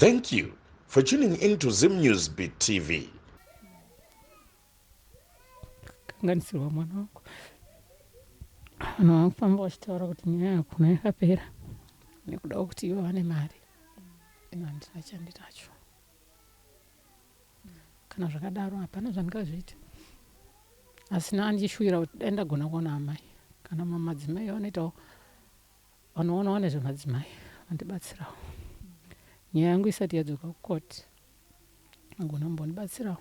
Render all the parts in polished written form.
Thank you for tuning in to Zim News Beat TV. Kanganisirwa mwana wangu. Vanhu vakufamba vachitaura kuti nyaya yakuna yakapera nekuda kwekuti ivo vane mari. Ini handina chandinacho. Kana zvakadaro hapana zvandingazviita. Asi ndichishuwira kuti dai ndagona kuona amai kana madzimai vanoitawo vanoonawo nezvemadzimai vandibatsirawo. Nyaya yangu isati yadzoka kukoti vagona kumbondibatsirawo.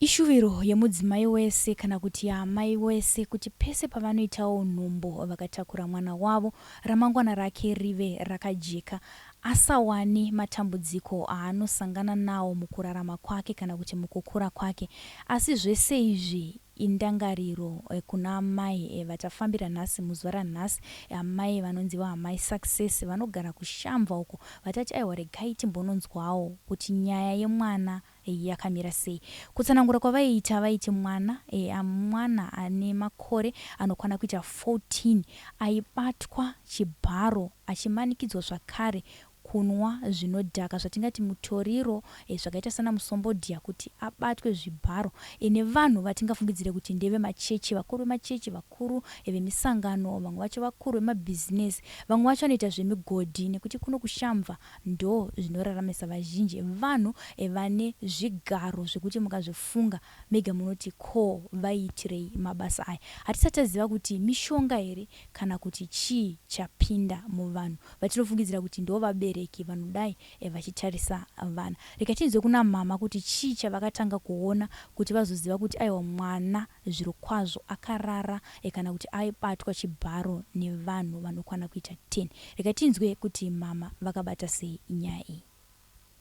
Ishuviro yemudzimai wese kana kuti yaamai wese kuti pese pavanoitawo nhumbu vakatakura mwana wavo ramangwana rake rive rakajeka asawane matambudziko aanosangana nawo mukurarama kwake kana kuti mukukura kwake. Asi zvese izvi indangariro kuna amai vatafambira nhasi muzuva ranhasi, amai vanonzi ivo amai Success vanogara kuShamva uko vatati aiwa regai timbononzwawo kuti nyaya yemwana yakamira sei. Kutsanangura kwavaiita vaiti mwana mwana ane makore anokwana kuita 14 aibatwa chibharo achimanikidzwa zvakare kunwa zvinodhaka zvatingati mutoriro zvakaita sana musombodhiya kuti abatwe zvibharo nevanhu vatingafungidzire kuti ndevemachechi, vakuru vemachechi, vakuru vemisangano, vamwe vacho vakuru vemabhizinesi, vamwe vacho vanoita zvemigodhi nekuti kuno kuShamva ndo zvinoraramisa vazhinji. Vanhu vane zvigaro zvekuti mukazvifunga mega munoti ko vaiitirei mabasa aya. Hatisati taziva kuti mishonga here kana kuti chii chapinda muvanhu vatinofungidzira kuti ndo vabereki vanodai vachitarisa vana. Rega tinzwe kuna mama kuti chii chavakatanga kuona kuti vazoziva kuti aiwa mwana zvirokwazvo akarara kana kuti aibatwa chibharo nevanhu vanokwana kuita 10. Rega tinzwe kuti mama vakabata sei nyaya iyi.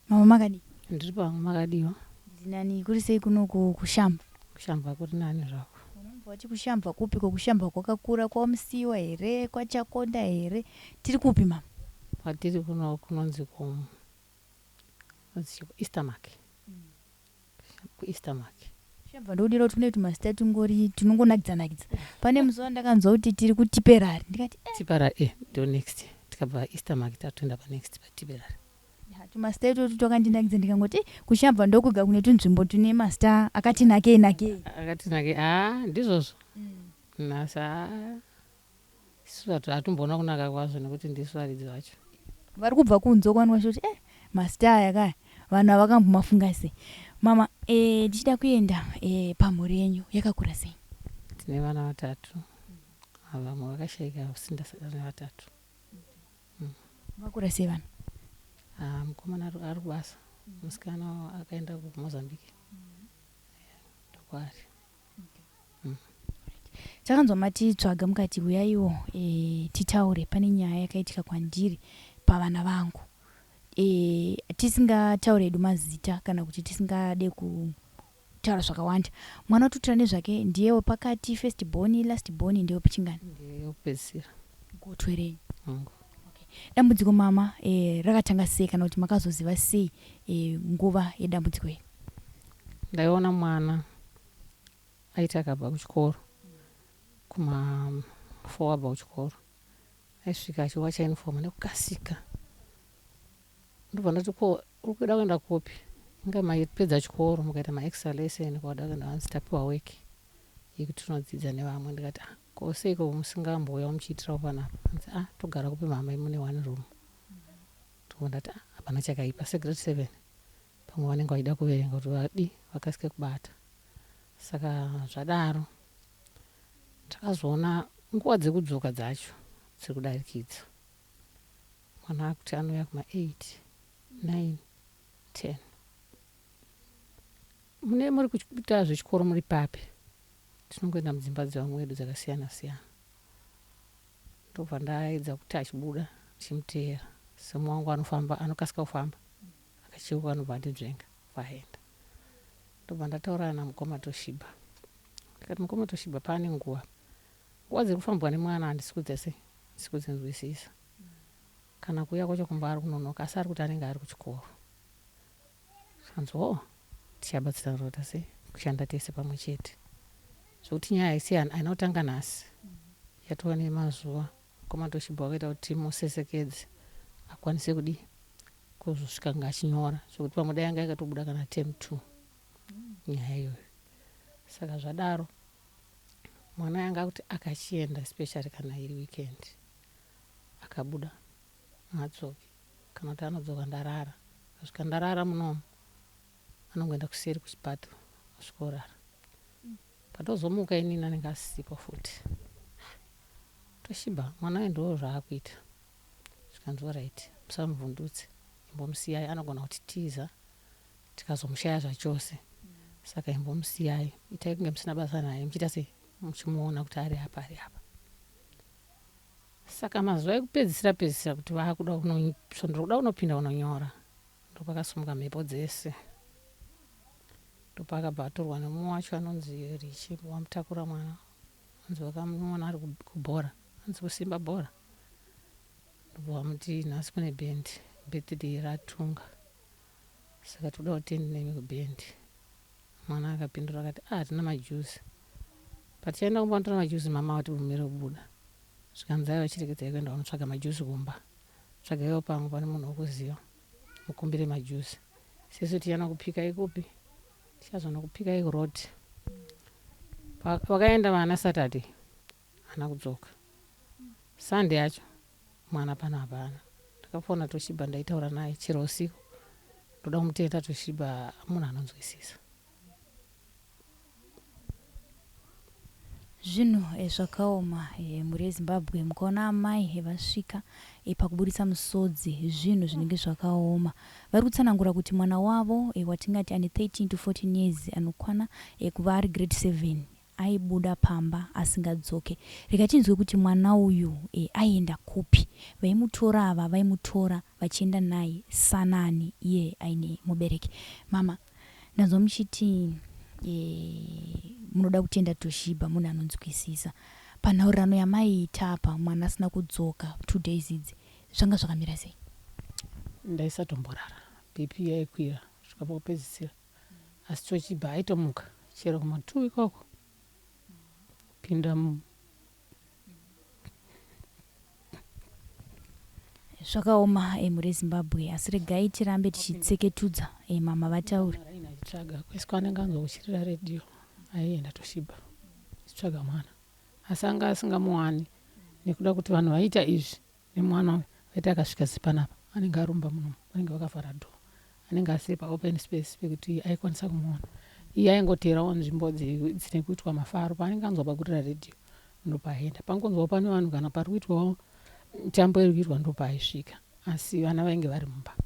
Mama makadii? Ndiri pamwe makadiwa. Ndinani kuri sei kuno kuShamva? Kushamba kuri nani zvako. Unobva wati kuShamva kupi ko kuShamva kwakakura kwaMusiwa here kwaChakonda here tiri kupi mama? Kwatiri kuno kunonzi ku Eastermark. KuEastermark. Shamva ndodira kuti kune tumasita tungori tunongonakidza nakidza. Pane musi wandakanzwa kuti tiri kuTiperari ndikati eh. Tiperari eh ndo next tikabva Eastermark tatoenda pa next pa Tiperari. Tumasita itwotwu twakandinakidza ndikangoti eh, kuShamva ndokuga kune tunzvimbo tune masita akati nakei nakei. Akati nakei ah ndizvozvo. Nhasi ah isu hatimboona kunaka kwazvo nekuti ndisu varidzi vacho. Vari kubva kunze uko vanenge vachitoti eh masita aya kaya vanhu ava vakambomafunga sei. Mama eh, ndichida kuenda eh, pamhuri yenyu yakakura sei? Tine vana vatatu. Vamwe vakashaika asi ndasara nevatatu. Vakura sei vana? Ah, mukomana ari kubasa, musikana akaenda kuMozambique. Ndokwaari. Takanzwa matitsvaga mukati huyaiwo e, titaure pane nyaya yakaitika kwandiri pavana vangu e, tisingataure hedu mazita kana kuti tisingade kutaura zvakawanda. Mwana watotira nezvake ndiye wepakati, first born, last born, ndiye wepachingani? Ndiye wekupedzisira. Gotwe renyu. Hongu. Okay. Dambudziko mama e, rakatanga sei kana kuti makazoziva sei e, nguva yedambudziko iri? Ndaiona mwana aiti akabva kuchikoro kuma 4 abva kuchikoro aisvika achiwacha uniform nekukasika ndobva ndati ko uri kuda kuenda kupi inga maipedza chikoro mukaita maextra lesson kwada kuenda hanzi tapiwa work yekuti tinodzidza nevamwe ndikati ah ko seiko musingambouya muchiitirawo panapa hanzi ah togara kupi mama mune one room ndobva ndati ah hapana chakaipa segrade 7 pamwe vanenge vachida kuverenga kuti vadi vakasike kubata saka zvadaro takazoona nguva dzekudzoka dzacho dziri kudarikidza mwana akuti anouya kuma 8 9 10 mune muri kuita zvechikoro muri papi tinongoenda mudzimba dzevamwe vedu dzakasiyana siyana ndobva ndaedza kuti achibuda ndichimuteera semwe wangu anofamba anokasika kufamba akacheuka anobva andinzvenga vaenda ndobva ndataurana namukoma Toshiba ndikati mukoma Toshiba paane nguva nguva dziri kufambwa nemwana handisi kudzese handisi kudzinzwisisa kana kuuya kwacho kumba ari kunonoka asi ari kuti anenge ari kuchikoro zvanzi o tichabatsirana kuita sei kushanda tese pamwe chete zvokuti nyaya haisi haina kutanga nhasi yatova nemazuva mukoma Toshiba wakaita kuti timusesekedze akwanise kudii Kuzosvika anga achinyora zvekuti pamwe dai yanga yakatobuda kana term 2 nyaya iyoyo. Saka zvadaro mwana yanga akuti akachienda, especially kana iri weekend, akabuda haadzoki, kana kuti anodzoka ndarara. Akasvika ndarara munomu, anongoenda kuseri kuchipato, asvikorara. Patozomuka inini anenge asisipo futi. Toshiba mwana uyu ndo zvaakuita. Zvikanzi, "Alright, musamubvundutse, imbomusiyai, anogona kutitiza tikazomushaya zvachose. Saka imbomusiyai, itai kunge musina basa naye, muchiita sei, muchimuona kuti ari apa, ari apa." Saka mazuva ekupedzisira pedzisira kuti vaakuda svondo kuda kunopinda kunonyora, ndopakasimuka mhepo dzese. Ndopakabva atorwa nemumwe wacho anonzi Richi, wamutakura mwana. Anzi vakamuona ari kubhora, anzi kusimba bhora. Ndobva vamuti, "Nhasi kune bhendi, birthday raTunga, saka toda kuti tiende nemi kubhendi." Mwana akapindura akati, "Ah, hatina majuzi. Patichaenda kumba notora majuzi, mama vatibvumire kubuda." Zvikanzi, "Aiwa, chiregedzai kuenda kunotsvaga majuzi kumba. Tsvagaiwo pamwe pane munhu wokuziva, mukumbire majuzi. Sesu tichanokupikai kupi? Tichazonokupikai kuroad." Vakaenda vana Saturday, haana kudzoka. Sunday yacho mwana pano hapana. Ndakafona Toshiba, ndaitaura naye chero usiku. Ndoda kumutenda Toshiba, munhu anonzwisisa. Zvinhu zvakaoma, mhuri yeZimbabwe. Mukaona amai vasvika pakuburitsa musodzi, zvinhu zvinenge zvakaoma. Vari kutsanangura kuti mwana wavo watingati ane 13 to 14 years, anokwana kuva ari grade 7, aibuda pamba asingadzoke. Rega tinzwe kuti mwana uyu aienda kupi. Vaimutora ava vaimutora vachienda naye sanani iye aine mubereki? Mama, ndanzwa muchiti munoda kutenda Toshiba, munhu anonzwisisa. Panhaurirano yamaiita apa, mwana asina kudzoka 2 days idzi, zvanga zvakamira sei? Ndaisatomborara, BP yaikwira kusvika pakupedzisira. Asi Toshiba aitomuka chero kuma2 ikoko, pinda. Zvakaoma, mhuri yeZimbabwe, asi regai tirambe tichitseketudza. Mama vataura. Raini achitsvaga kwese kwaanenge anzwa kuchirira redhiyo, aienda Toshiba achitsvaga mwana, asi anga asingamuwani nekuda kuti vanhu vaiita izvi nemwana uyu vaiti akasvika sepanapa anenge arumba munomu, vanenge vakavhara door, anenge asiri paopen space pekuti aikwanisa kumuona. Iye aingoteerawo nzvimbo dzine kuitwa mafaro. Paanenge anzwa pakurira redhiyo ndopaaenda, pangonzwawo pane vanhu kana pari kuitwawo mitambo iri kuitwa ndopaaisvika. Asi vana vainge vari mumba.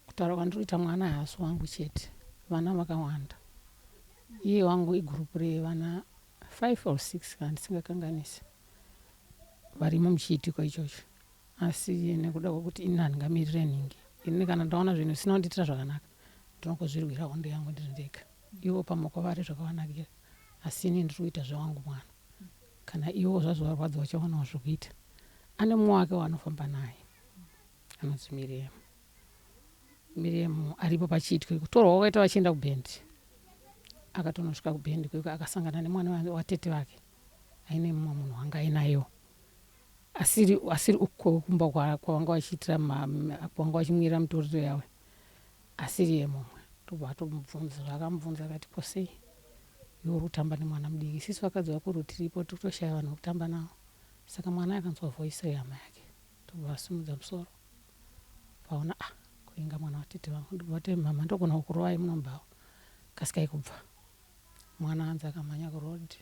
Kutaura kwandiri kuita, mwana haasi wangu chete, vana vakawanda. Iye wangu igurupu revana 5 or 6 kana ndisingakanganisi, varimo muchiitiko ichocho. Asi nekuda kwekuti ini handingamirire nhingi, ini kana ndaona zvinhu zvisina kundiitira zvakanaka ndinongozvirwira hondo yangu ndiri ndega. Ivo pamwe kwavari zvakavanakira, asi ini ndiri kuita zvewangu mwana. Kana ivo zvazovarwadza vachawanawo zvokuita. Ane mumwe wake waanofamba naye anonzi Miriam. Miriam aripo pachiitiko. Kutorwa kwakaita vachienda kubhendi, akatonosvika kubhendi kweko akasangana nemwana watete vake aine mumwe munhu wanga ainayewo asiri uko kumba kwavanga vachiitira, kwavanga vachimwira mitoriro yavo, asiri iye mumwe. Ndobva atomubvunza zvaakamubvunza, akati, "Ko sei iwe uri kutamba nemwana mudiki? Isisu vakadzi vakuru tiripo, tiri kutoshaya vanhu vekutamba navo." Saka mwana akanzwa voice rehama yake, ndobva asimudza musoro, paona, "Ah, kuinga mwana watete vangu." Ndobva vati, "Mama, ndogona kukurovai munombawo, kasikai kubva." Mwana anzi akamhanya kuroad.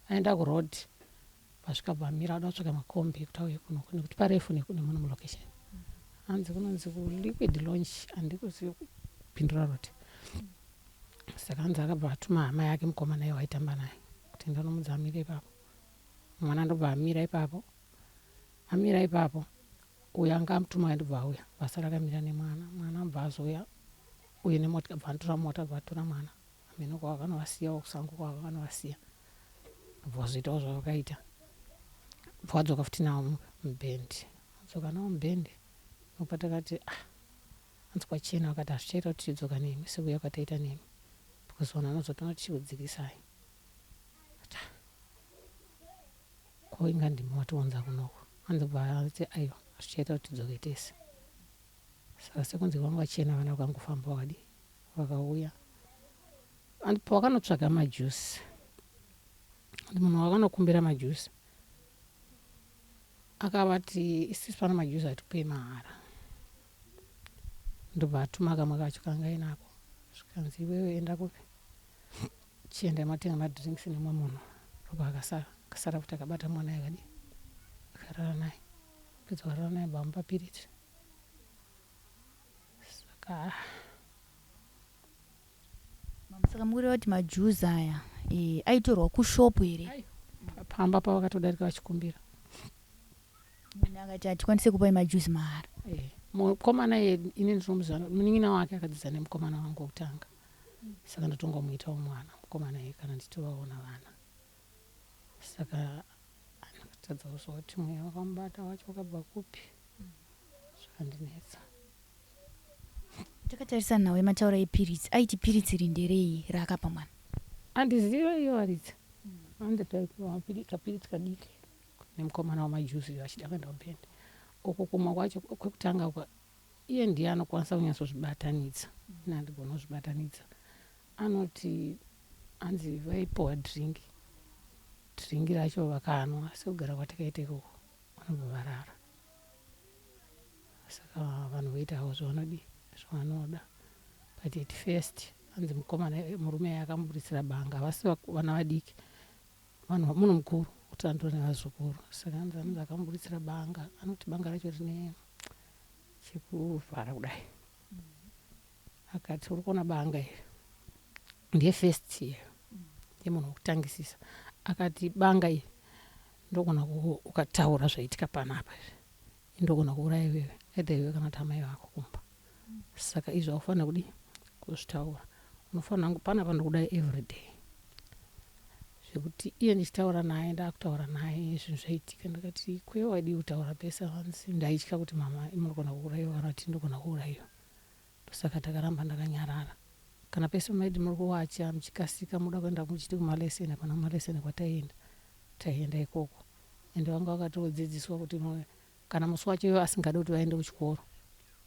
Aenda kuroad, pasvika pamira ada kutsvaka makombi ekuti auye kuno nekuti parefu nemuno mulocation. Hanzi kunonzi kuLiquid Launch, handikuzivi kupindura road. Saka hanzi akabva atuma hama yake mukomana iye waitamba naye kuti ndanomudza amire ipapo. Mwana ndobva amira ipapo. Amira ipapo, uyo anga amutuma ndobva auya, basa rakamira nemwana. Mwana abva azouya uye nemota, bva atora mota, bva atora mwana, hameno kwavakanovasiyawo, kusango kwavakanovasiya. Bva vazoitawo zvavakaita, bva vadzoka futi navo mubhendi. Vadzoka navo mubhendi, ndopa takati, "Ah." Hanzi kwachena, vakati, "Hazvichaita kuti tichidzoka nemi sekuuya kwataita nemi, because vanhu vanozotoona tichikudzikisai." "Ko inga ndimi watiunza kunoko." Hanzi bva ati, "Aiwa, hazvichaita kuti tidzoke tese." Saka sekunzi vanga vachena vana vakangofamba vakadi vakauya and pawakanotsvaga majuice and munhu wakanokumbira majuice akavati isusu pano majuice hatikupei mahara ndobva atuma kamwe kacho kanga ainako zvikanzi iwewe enda kupi chienda matenga madrinks nemwe munhu ndobva akasara akasara futi akabata mwana yakadi akarara naye pedza akarara naye bamupa piritsi saka Saka mukureva kuti majuzi aya e, aitorwa kushopu here? Pamba pavakatodarika vachikumbira. Munhu akati hatikwanise kupai majuzi mahara. Eh, mukomana iye ini ndinomuziva munin'ina wake akadzidza nemukomana wangu wekutanga saka ndotongomuitawo mwana mukomana iye kana ndichitovaona vana saka anotadza kuzwa kuti mweya wakamubata wacho wakabva kupi zvakandinetsa. Takatarisa nhau yemataura epiritsi aiti piritsi iri nderei raakapa mwana? Handizive iyo varidzi anditaipiwa kapiritsi kadiki nemukomana wamajuzi uyo achida kuenda kubhendi uko kumwa kwacho kwekutanga uko iye ndiye anokwanisa kunyatsozvibatanidza ini handigona kuzvibatanidza anoti hanzi vaipiwa drink drink racho vakanwa sekugara kwatakaita ikoko vanobva varara saka vanhu voita havo zvavanodii zvavanoda but at first hanzi mukomana murume akamuburitsira banga havasi vana vadiki vanhu munhu mukuru kuti andori nevazukuru saka hanzi anonzi akamuburitsira banga anoti banga racho rine chekuvhara kudai akati uri kuona banga iri ndiye first year ndiye munhu wekutangisisa akati banga iri ndogona ukataura zvaitika panapa izvi indogona kuuraya iwewe either iwe kana kuti amai vako kumba saka izvi haufanira kudii kuzvitaura unofanira kungu panapa ndikudai everyday zvekuti iye ndichitaura naye ndakutaura naye zvinhu zvaitika ndikati kwe wadii kutaura pese hanzi ndaitya kuti mama munogona kuuraiwa kana kuti ndogona kuuraiwa Ndosaka takaramba ndakanyarara. Kana pese maiti muri kuwacha muchikasika muda kuenda muchiti kumalesson hapana kumalesson kwataienda. Taienda ikoko. Ende vanga vakatodzidziswa kuti kana musi wacho ivo asingade kuti vaende kuchikoro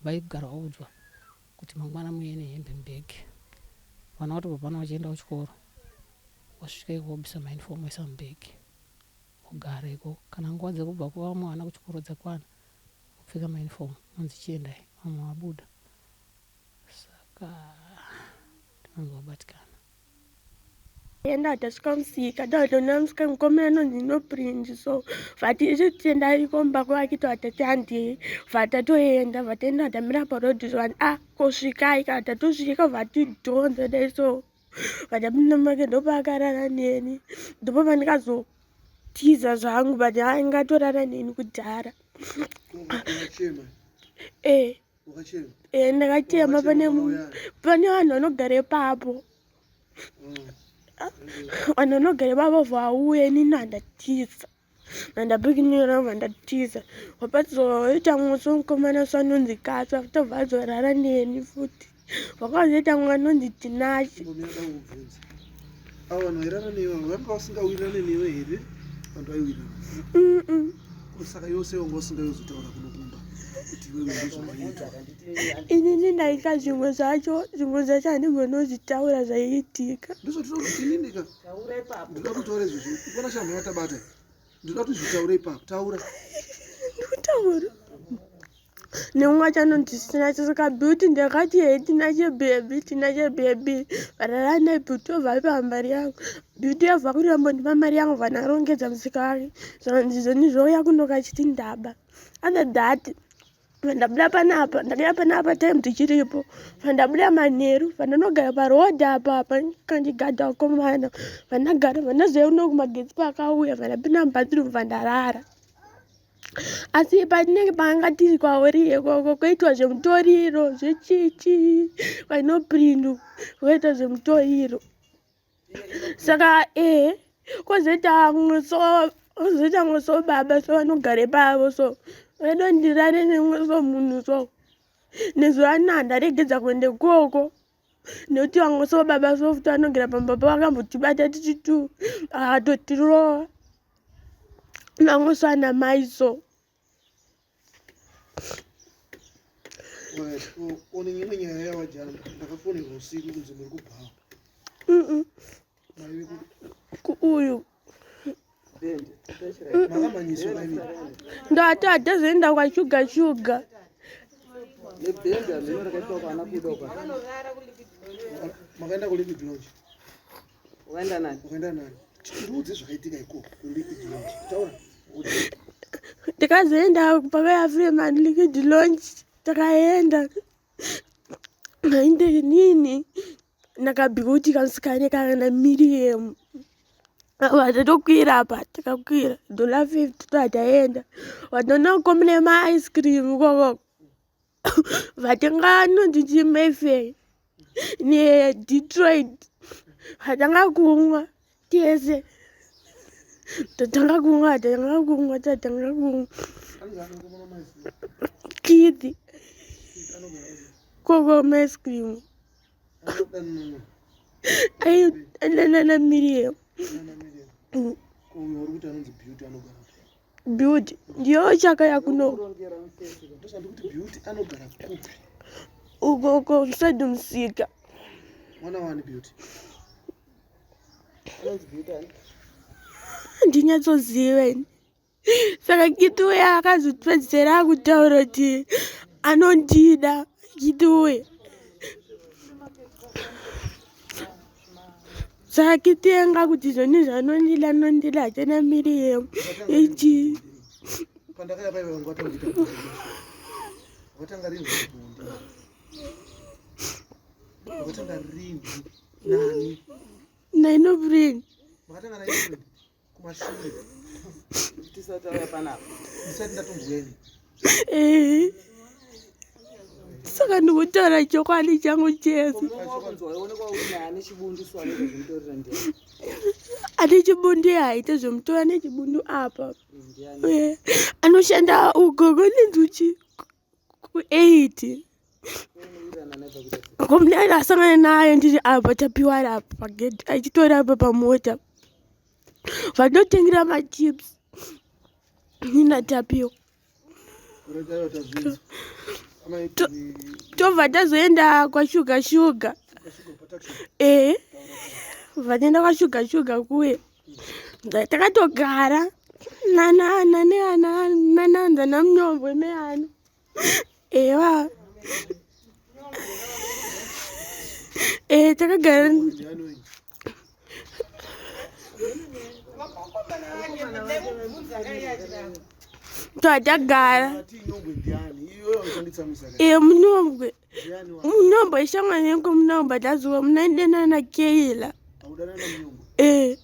vaigara vaudzwa kuti mangwana muuye nehembe mubag. Vana vatobva pano vachienda kuchikoro vosvika ikoko vobvisa mauniform voisa mubag vogara ikoko. Kana nguva dzekubva kwevamwe vana kuchikoro dzakwana Kupfeka mauniform monzi chiendai vamwe vabuda saka ndinonzwa kubatikana. Enda tasvika musika tatoona musika mukomana anonzi noprint so vati isu tiendai kumba kwake tati handei vatatoenda vataenda tamira paroad so vanti ah kosvikai kana tatosvika vatidhonza dai so vatapinda make ndopaakarara neni ndopapandikazo tiza zvangu but ainge atorara neni kudhara eh eh ndakachema pane pane vanhu vanogara ipapo vanhu vanogara ipapo vauya inini handatiza handapikinyora vandatiza wapazoita musi wemukomana so anonzi katsa tobva azorara neni futi Vakazoita mwana anonzi Tinashe. Avo vanhu vairara newe vanga vasingawirirane newe here? Vanhu vaiwirirana. Mm. Saka yose wanga usingayozotaura kuno kumba kuti iwewe ndozvawaiita. Inini ndaita zvimwe zvacho, zvimwe zvacho handigonozvitaura zvaiitika. Ndozvatinoda inini ka. Ndinoda kutaura izvozvo. Ukona shamhu yatabata. Ndinoda kuti zvitaure ipapo. Taura. Ndikutaura. Nemumwe wacho anonzi Tinashe saka Beauty ndakati hee Tinashe baby Tinashe baby varara naBeauty obva apiwa mari yangu Beauty yabva kuramba ndipa mari yangu bva ndarongedza musika wake zvanzi zvoni zvouya kunoka achiti ndaba after that vandabuda panapa ndakauya panapa time tichiripo vandabuda manheru vandanogara paroad apa apa kandigadha vakomana vandagara vandazouya kuno kumagetsi paakauya vandapinda mubathroom vandarara Asi patinenge panga tiri kwauri ikoko koitwa zvemutoriro zvechichi kwainoprindu koitwa zvemutoriro saka ee kozoita vamwe so kozoita vamwe so baba so vanogara ipavo so vaidondirare nemumwe so munhu so nezuva anaa ndaregedza kuenda ikoko nekuti vamwe so baba so futi vanogara pamba pavakambotibata tichi two akatotirova vamwe so ana mai so. Right. One imwe nyaya yavajana ndakafonerwa usiku kunzi muri kubhawa. Maive kuuyu. Makamhanyiswa kaini. Ndati hatazoenda kwashuga shuga. Makaenda kuLiquid Lounge. Wakaenda nani? Wakaenda nani? Ndiudze zvakaitika ikoko kuLiquid Lounge. Taura. Takazoenda pakaya Freeman Liquid Lounge. Takaenda. Nainde nini? Nakabhiuti kamusikane kana Miriam. Vatatokwira apa takakwira dollar 50 tataenda. Vatoona komune ma ice cream ikoko. Vatenga anonzi chiMayfair neDetroit. Vatanga kumwa tese. Tatanga kumwa, tatanga kumwa, tatanga kumwa. Kidhi. Koko ice cream. Ai nana Miriam. Uyo uri kuti anonzi Beauty anogara kupi? Beauty ndiyo chaka yakuno. Ndosandi kuti Beauty anogara kupi? Ukoko msadi musika. Mwana wani Beauty? Anonzi Beauty ani? Ndinyatsoziva ini. Saka Kiti uya akazopedzera akutaura kuti anondida Kiti uya. Saka Kiti yanga kuti zvoni zvanondida anondida hachana Miriam. Ichi. Pandakaya paiva vangu vatanga kuita bonde. Wakatanga rini kuita bonde? Wakatanga rini nani? Nainobrin. Makatanga nainobrin kumashure. Tisati auya panapa. Ndisati ndatombweni. Eh. Saka ndikutaura chokwadi changu chese. Murume wakunzi waionekwa uri naye ane chibundu so anoita zvemutoriro ndiani? Ane chibundu haite zvemutora nechibundu apa. Ndiani? Eh, anoshanda ugogo nenzuchi ku8. Unowirirana naye pakuita sei? Komune asangana naye ndiri apa tapiwa ari apa pagedhi achitora apa pamota. Vandotengera machips. Nina Tapiwa. Urakayo tazvinzwa. Amai Tobva tazoenda kwashuga shuga. Eh. Vanoenda kwashuga shuga kuye. Takatogara nana nane ana mananza namunyombwe meana. Ewa. Eh takagara ndiani twatagara. Ati nyombwe ndiani? Iwewe uchanditsamwisa kai. Eh munyombwe. Ndiani wa? Munyombwe ishamwari yangu munyombwe tazuva munaendena naKeila. Haudana na munyombwe. Eh.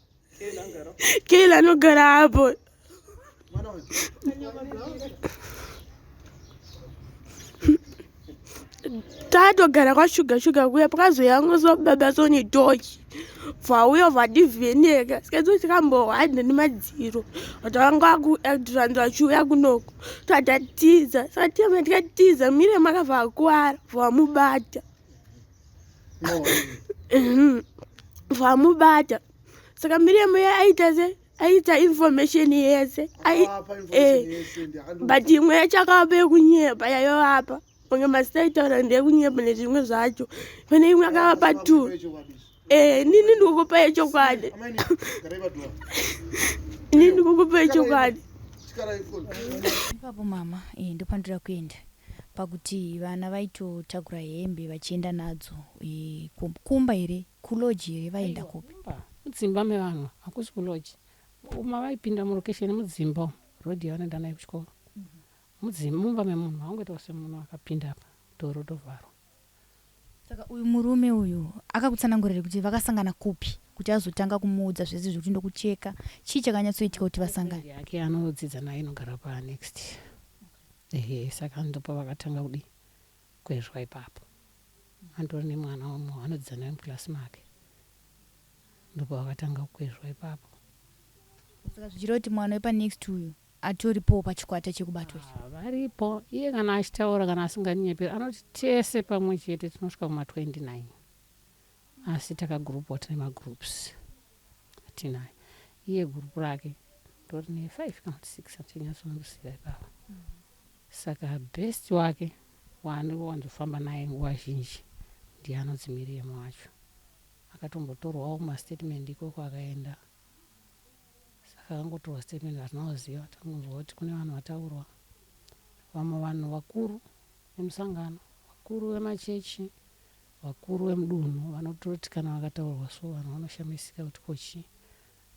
Keila anogara apo. Mwana wangu. Tatogara kwashuga shuga kuya pakazoyanguso baba soni tochi. Vauya vadivheneka sikadzo tikambohwanda nemadziro. Vatanga kuactiranza vachiuya kunoko. Tatatiza. Saka tiyama tikatiza mire makabva akuwara vamubata. No. Vamubata. Saka Miriam uya aita se aita information yese. Ai Apa eh. information yese ndi But imwe yacho akavapa yekunyepa yayovapa. Mamwe mazita aitaura ndeyekunyepa nezvimwe zvacho. Pane imwe akavapa two. Eh, nini ndikukupa yechokwadi. Amai garai padhuwa. Nini ndikukupa yechokwadi. Chikarai phone. Ipapo mama, eh, ndopandira kuenda pakuti vana vaitotakura hembe vachienda nadzo eh, kumba here kuloji here vaenda kupi? Kumba, mudzimba mevanhu hakusi kuloji. Uma vaipinda murokesheni mudzimba umu rodhi yavanoenda nayo kuchikoro. Mudzimba mumba memunhu haungoita semunhu akapinda apa dhoro rovharwa. Saka uyu murume uyu akakutsanangurira kuti vakasangana kupi kuti azotanga kumuudza zvese zvekuti ndokucheka chii chakanyatsoitika kuti vasangane? Yake anodzidza naye inogara panext. Ehe, saka ndopa vakatanga kudi kwezva ipapo. Andori nemwana umwe anodzidza naye mukilasi make. Ndopa vakatanga kukwezva ipapo. Saka zvichireva kuti mwana wepanext uyu atoripowo pachikwata chekubatwa ichi? Ah, varipo iye kana achitaura kana asinganyepi anoti tese pamwe chete tinosvika kuma 29 asi takagurupwa tine magroups atinayo. Iye gurupu rake ndorine 5 kana kuti 6 atinyatsondoziva ipapo. Saka best wake Waanowanzofamba naye nguva zhinji ndiye anonzi Miriam wacho. Akatombotorwawo kumastatement ikoko akaenda. Saka akangotorwa statement hatina kuziva tangonzwa kuti kune vanhu vataurwa. Vamwe vanhu vakuru vemusangano, vakuru vemachechi, vakuru vemudunhu vanototi kana vakataurwa so vanhu vanoshamisika kuti ko chii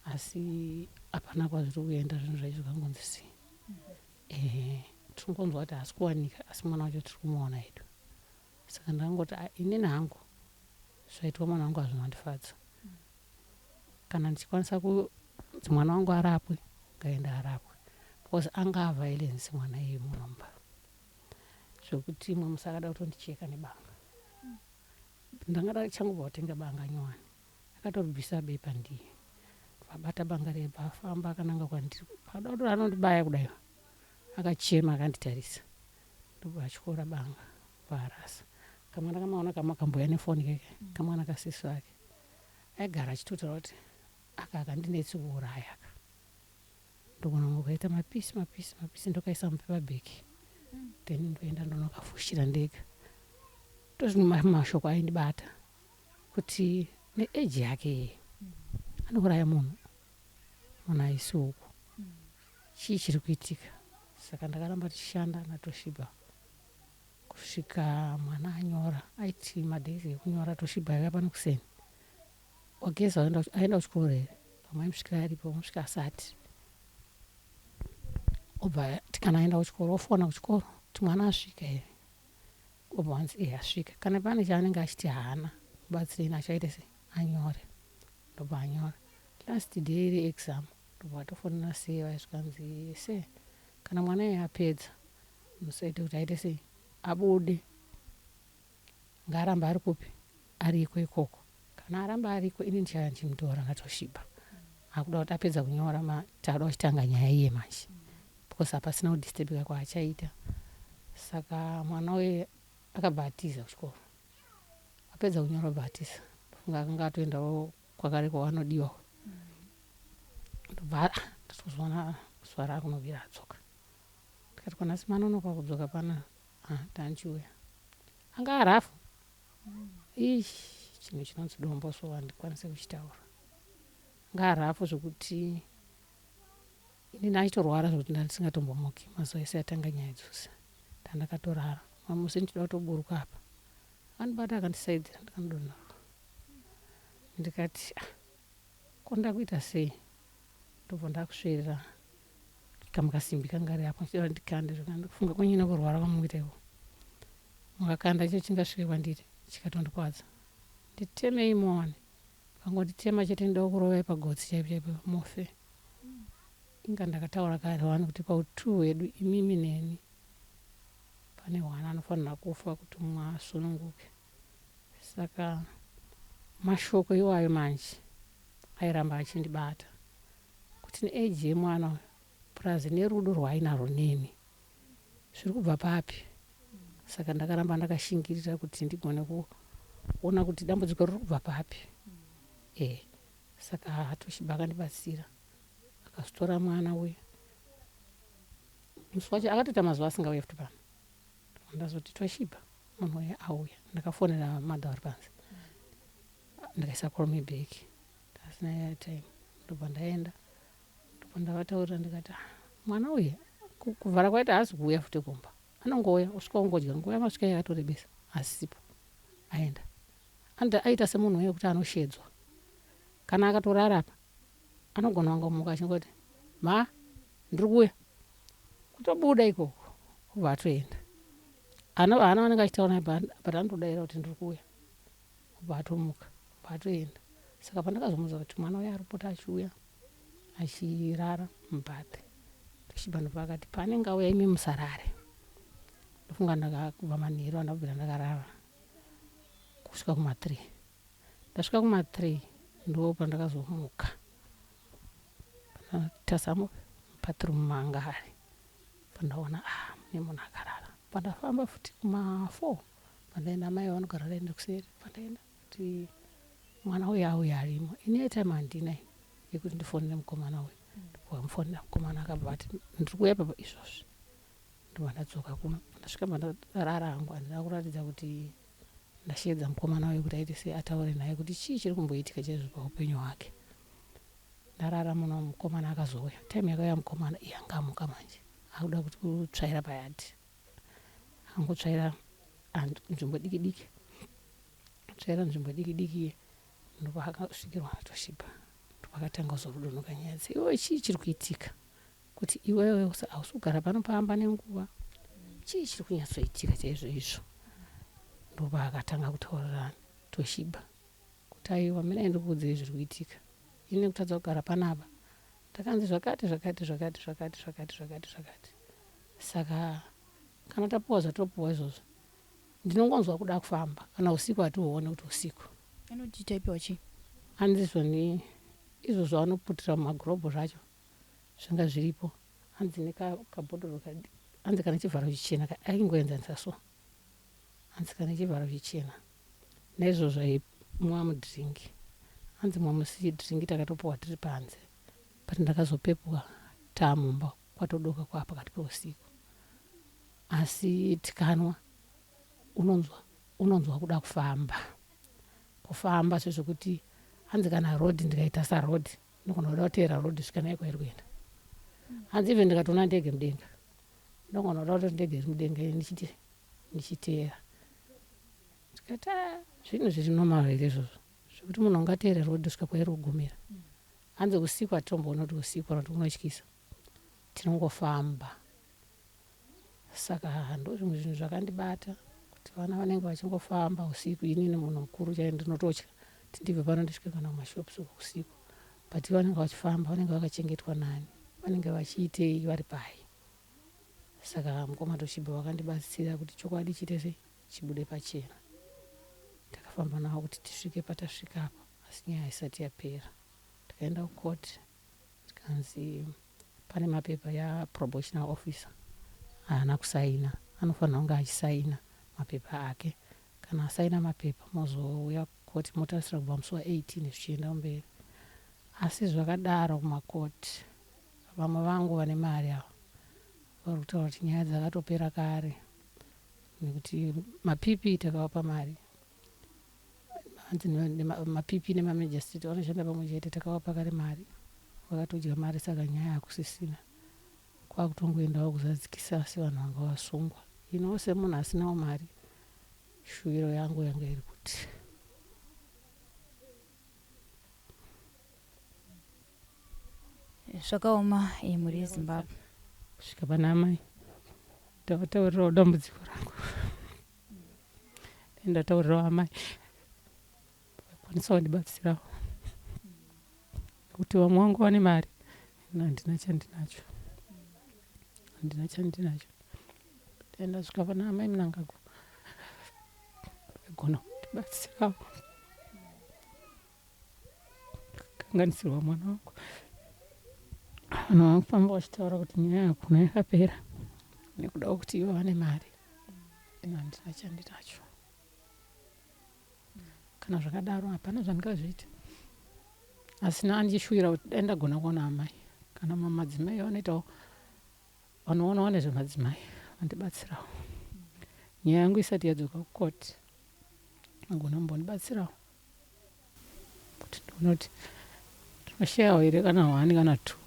asi hapana kwazviri kuenda zvinhu zvacho zvakangonzi sei. Ehe tiri kungonzwa kuti haasi kuwanika asi mwana wacho tiri kumuona hedu. Saka ndakangoti ah, inini hangu zvaitwa mwana wangu hazvina kundifadza. Kana ndichikwanisa kuti mwana wangu arapwe ngaende arapwe because anga aviolence mwana iye munomba zvekuti imwe musi akada kutondicheka nebanga. Ndanga ndachangobva kutenga banga nyowani akatoribvisa bepa ndiye vabata banga riye bvafamba akananga kwandiri pada kuti anondibaya kudai akachema akanditarisa ndobva atyora banga bva arasa. Kamwana kamaona kama kamboya nefoni keke kamwana kasisi vake aigara achitotaura kuti aka akandinetsi kuuraya aka ndogona kungokaita mapisi mapisi mapisi ndokaisa mupaper bag then ndoenda ndonokafushira ndega. Ndozvimwe mashoko aindibata kuti neage yake iyi anouraya munhu munhu haisi huku chii chiri kuitika. Saka ndakaramba tichishanda naToshiba kusvika mwana anyora. Aiti madays ekunyora Toshiba aiuya pano kuseni wageza aenda kuchikoro here pamwe aimusvikira aripo amusvika asati obva kana aenda kuchikoro ofona kuchikoro kuti mwana asvika here obva wanzi iye asvika. Kana pane chaanenge achiti haana mubatsirei nacho aite sei anyore ndobva anyora. Last day reexam ndobva vatofonera sei vaisvikanzi sei kana mwana iye apedza musaite kuti aite sei abude ngaarambe ari kupi ariko ikoko. Kana aramba ariko ini ndichauya ndichimutora naToshiba. Akuda kuti apedza kunyora takuda kuchitanga nyaya iye manje because hapasina kudisturbika kwaachaita. Saka mwana uye akabva atiza kuchikoro. Apedza kunyora obva atiza. Ndofunga akanga atoendawo kwakare kwavanodiwa. Ndobva ndatozoona zuva raakunovira adzoka. Ndikati ko nhasi manonoka kudzoka pano ah ndanchiuya. Anga arafu. Ish chinhu chinonzi dombo so handikwanisi kuchitaura. Anga arafu zvokuti inini achitorwara zvokuti ndandisingatombomuki mazuva ese atanga nyaya dzose. Ndandakatorara. Mumwe musi ndichida kutoburuka apa. Akandibata akandisaidzira ndikanodonha. Ndikati ah ko ndakuita sei? Ndobva ndakusverera kamwe kasimbi kanga kari apo ndichida kuti ndikande zvikandifunga kwenyu nekurwara kwamunoita iko. Mukakanda icho chingasvike kwandiri chikatondikwadza. Nditemei muone. Mukangonditema chete ndoda kukurovai pagotsi chaipo chaipo mufe. Inga ndakataura kare wani kuti pautu hwedu imimi neni pane hwana anofanira kufa kuti mumwe asununguke. Saka mashoko iwayo manje airamba achindibata kuti neage yemwana uyu plus nerudo rwaainarwo neni zviri kubva papi. Saka ndakaramba ndakashingirira kuti ndigone kuona kuti dambudziko riri kubva papi. Eh, saka Toshiba akandibatsira akazotora mwana uya. Musi wacho akatoita mazuva asingauye futi pano. Ndazoti Toshiba munhu uya auya. Ndakafonera mother vari panze. Ndikaisa call me back. Ndasina airtime. Ndobva ndaenda. Ndobva ndavataurira ndikati ah, mwana uyu kuvhara kwaita haasi kuuya futi kumba. Anongouya osvika ongodya nguva yamasvika yakatorebesa asipo aenda. Aita semunhu uye wekuti anoshedzwa. Kana akatorara apa anogona kungomuka achingoti ma ndiri kuuya. Kutobuda ikoko obva atoenda. Haana waanenge achitaura naye but anotodaira kuti ndiri kuuya. Obva atomuka obva atoenda. Saka pandakazomuudza kuti mwana uya ari kupota achiuya achirara mubath. Toshiba ndobva akati paanenge auya imi musarare. Ndofunga ndakabva manheru handina kubvira ndakarara kusvika kuma3. Ndasvika kuma3 ndo pandakazomuka. Pandakatarisa mubathroom maanga ari. Pandaona ah mune munhu akarara. Pandafamba futi kuma4 pandaenda mai vanogara raini kuseri. Pandaenda kuti mwana uyu auya arimo. Ini airtime handina ini yekuti ndifonere mukomana uyu. Ndikamufonera mukomana akabva ati ndiri kuuya papa izvozvi. Ndobva ndadzoka kuno. Ndasvika pandarara hangu handina kuratidza kuti ndasheedza mukomana uyu kuti aite sei ataure naye kuti chii chiri kumboitika chaizvo paupenyu hwake. Ndarara muno mukomana akazouya. Time yakauya mukomana iye anga amuka manje akuda kuti kutsvaira payadhi. Akangotsvaira nzvimbo diki diki. Tsvaira nzvimbo diki diki iye ndopaakasvikirwa naToshiba. Ndopakatanga kuzorudonoka nyaya dze iwe chii chiri kuitika kuti iwewe hausi kugara pano pamba nenguva chii chiri kunyatsoitika chaizvo izvo. Ndopaakatanga kutaurira Toshiba kuti aiwa mirai ndikuudzei zviri kuitika. Ini nekutadza kugara panapa ndakanzi zvakati zvakati zvakati zvakati zvakati zvakati zvakati. Saka kana tapuwa zvatopuwa izvozvo ndinongonzwa kuda kufamba kana usiku hatihuone kuti usiku. Anoti taipiwa chii? Hanzi zvoni izvo zvavanoputira mumagirobho zvacho zvanga zviripo hanzi nekabhodhoro hanzi kana chivharo chichena aingoenzanisa so hanzi kana chivharo chichena Naizvozvo zvaimwa mudrink hanzi mwa musi drink takatopuwa tiri panze but ndakazopepuka taamumba kwatodoka kwaa pakati peusiku asi tikanwa unonzwa unonzwa kuda kufamba kufamba sezvekuti hanzi kana road ndikaita saroad ndogona kuda kuteera road svika naye kwairi kuenda hanzi even ndikatoona ndege mudenga ndogona kuda kutoti ndege iri mudenga ndichiti ndichiteera Ndikati ah zvinhu zviri normal here izvozvo zvekuti munhu ungateere road kusvika kwairi kugumira. Hanzi usiku hatitombooni kuti usiku kana kuti kunotyisa. Tinongofamba. Saka ndozvimwe zvinhu zvakandibata kuti vana vanenge vachingofamba usiku inini munhu mukuru chaiye ndinototya kuti ndibve pano ndisvike kana kumashops uko usiku. But vanenge vachifamba vanenge vakachengetwa nani? Vanenge vachiitei vari pai? Saka mukoma Toshiba vakandibatsira kuti chokwadi chiite sei? Chibude pachena. Takafamba navo kuti tisvike patasvika apa asi nyaya haisati yapera. Takaenda kucourt tikanzi pane mapepa yaprobational officer haana kusaina anofanirwa kunge achisaina mapepa ake. Kana asaina mapepa mozouya kucourt motarisira kubva musi wa 18 zvichienda kumberi. Asi zvakadaro kumacourt vamwe vangu vane mari ava vari kutaura kuti nyaya dzakatopera kare. Nekuti maPP takavapa mari hanzi maPP nemamagistrate vanoshanda pamwe chete takavapa kare mari vakatodya mari saka nyaya hakusisina kwakutongoendawo kuzadzikisa sevanhu vanga vasungwa inowo semunhu asinawo mari shuviro yangu yanga iri kuti Zvakaoma eh, mhuri yeZimbabwe. Kusvika pana amai ndavataurirawo dambudziko rangu ndataurirawo amai vakwanisa kundibatsirawo nekuti vamwe vangu vane mari ini handina chandinacho handina chandinacho dai ndasvika pana amai Mnangagwa vaigona kundibatsirawo. Kanganisirwa mwana wangu. Vanhu vanofamba vachitaura kuti nyaya hakuna yakapera nekuda kwekuti ivo vane mari. Ini handina chandinacho. Kana zvakadaro hapana zvandingazviita. Asi ndichishuwira kuti dai ndagona kuona amai kana madzimai vanoitawo vanoonawo nezvemadzimai vandibatsirawo. Nyaya yangu isati yadzoka kucourt vagona kumbondibatsirawo. Kuti ndione kuti ndinoshayawo here kana one kana two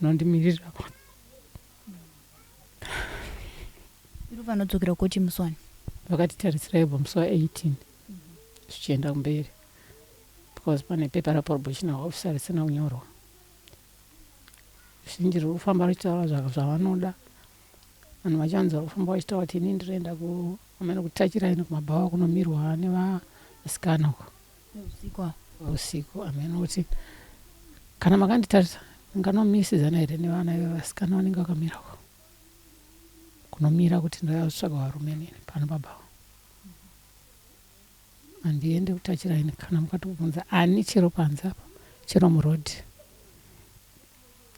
vanondimirira. Ivo vanodzokera koti musi wani? Vakatitarisira ibvo musi wa 18 zvichienda kumberi because pane pepa raprobational officer risina kunyorwa. Zhinji riri kufamba richitaura zvavanoda. Vanhu vachanzi vari kufamba vachitaura kuti ini ndinoenda ku amene kutachiraini kumabhawa kunomirwa nevasikana uko. Usiku apo. Usiku amene kuti kana makanditarisa ndinganomisidzana here nevana vevasikana vanenge vakamira uko. Kunomira kuti ndouya kutsvaga varume nini pano pabhawa. Handiende kutachiraini kana mukatobvunza ani chero panze apa chero muroad.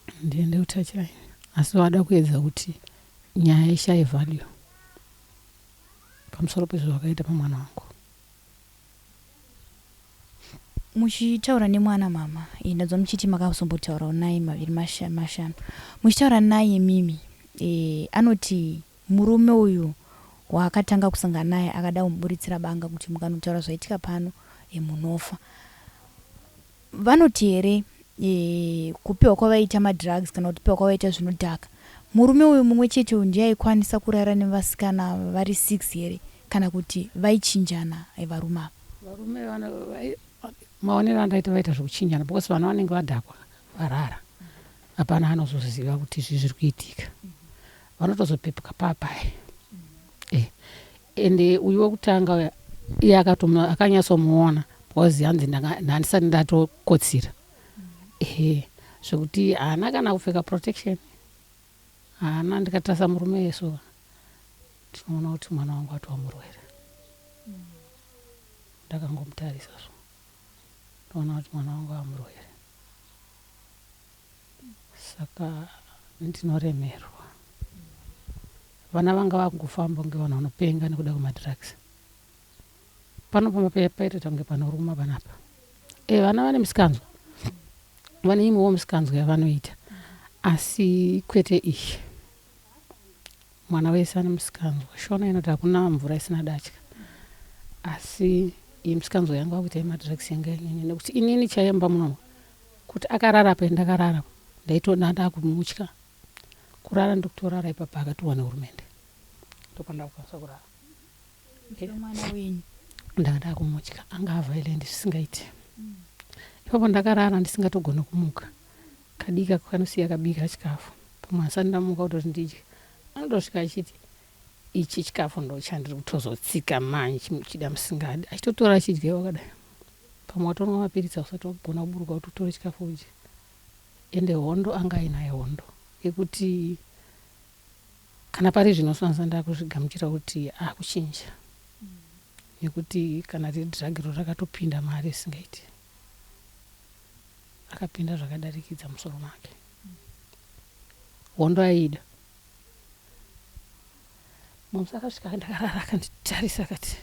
Handiende kutachiraini asi vada kuedza kuti nyaya ishaye value pamusoro pezvavakaita pamwana wangu. Muchitaura nemwana mama, eh, ndanzwa muchiti makazombotaurawo naye maviri mashanu. Muchitaura naye mimi, eh, anoti. Murume uyu waakatanga kusangana naye akada kumuburitsira banga kuti mukanotaura zvaitika pano e, munofa. Vanoti here e, kupiwa kwavaiita madrugs kana kuti piwa kwavaiita zvinodhaka murume uyu mumwe chete uyu ndiye aikwanisa kurara nevasikana vari 6 here kana kuti vaichinjana e, varume ava? Varume maonero andaita vaita zvekuchinjana because vana vanenge vadhakwa varara hapana anozoziva kuti izvi zviri kuitika vanotozopepuka papai eh, ende uyu wekutanga iye akanyatsomuona because hanzi ndandisati ndatokotsira ehe zvekuti haana kana kupfeka protection haana ndikatarisa murume yeso ndinoona kuti mwana wangu atova murwere ndakangomutarisa so ndoona kuti mwana wangu amurwere saka ndinoremerwa vana vanga vakungofamba kunge vanhu vanopenga nekuda kwemadrugs pano pamba paitoita kunge panoruma panapa e vana vane misikanzwa vane imwewo misikanzwa yavanoita asi kwete iyi mwana wese ane musikanzwa shona inoti hakuna mvura isina datya asi iyi musikanzwa yangu akuita yemadrugs yanga yanyanya nekuti inini chaiyamba munomu kuti akarara pa ndakarara ndaitoda ndakumutya kurara ndikutorara ipapa akatorwa nehurumende ndopandakukwanisa kurara mwana wenyu ndanga ndakumutya anga aviolent zvisingaiti ipapo ndakarara ndisingatogoni kumuka kadika kanosiya kabika chikafu pamwe asati ndamuka kutoti ndidye anotosvika achiti ichi chikafu ndo chandiri kutozotsika manje muchida musingadi achitotora achidya wakadai pamwe watonwa mapiritsi ausati wagona kuburuka kuti utore chikafu udye ende hondo anga ainayo hondo yekuti kana pari zvino sanisa ndakuzvigamuchira kuti akuchinja nekuti kana riri drug ro rakatopinda mari isingaiti rakapinda zvakadarikidza musoro make hondo aida musi akasvika ndakarara akanditarisa akati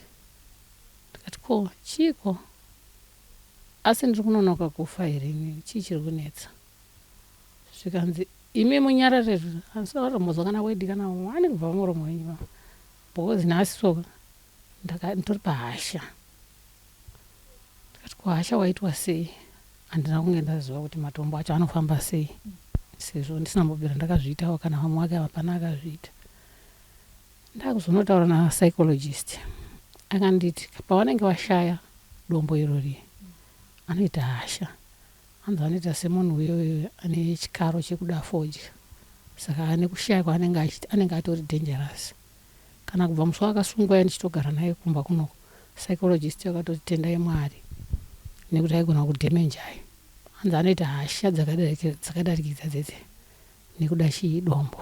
ndikati ko chiiko asi ndiri kunonoka kufa here inini chii chiri kunetsa zvikanzi imi munyarare handisina kana wedi kana wani kubva pamuromo wenyu because nhasi so nditori pahasha ndikati ko hasha waitwa sei handina kunge ndaziva kuti matombo acho anofamba sei sezvo ndisina mbobvira ndakazviitawo kana vamwe wake hapana akazviita ndakuzonotaura napsychologist akanditi pavanenge vashaya dombo irori anoita hasha hanzi anoita semunhu uyoyo ane chikaro chekuda fodya saka ane kushaya kwaanenge achiita anenge atori dangerous kana kubva musi waakasungwa ndichitogara naye kumba kunoko psychologist akatoti tendai mwari nekuti aigona kudhemenjai hanzi anoita hasha dzakadarikidza dzedze nekuda chidombo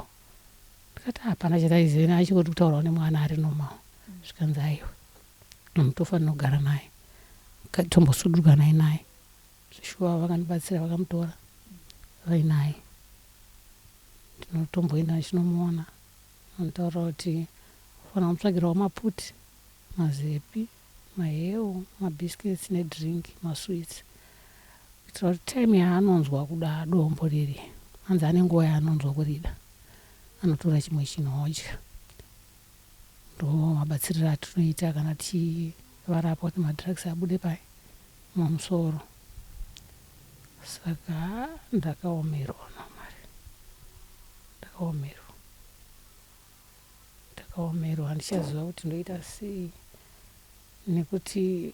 ndikati hapana chataiziva achingoti kutaurawo nemwana ari normal zvikanzi aiwa mutofanira kugara naye tombosuduruka naye naye zvishuwa vakandibatsira vakamutora vainaye ndinotomboenda ndichinomuona anotaura kuti ufanira kumutsvagirawo maputi mazepi maheu mabiscuits nedrink masweets kuitira kuti time yaanonzwa kuda dombo riri hanzi ane nguva yaanonzwa kurida anotora chimwe chinhu odya ndo mabatsiriro atinoita kana tichivarapa kuti madrugs abude pai mumusoro saka ndakaomerwa namwari ndakaomerwa ndakaomerwa handichaziva kuti ndoita sei nekuti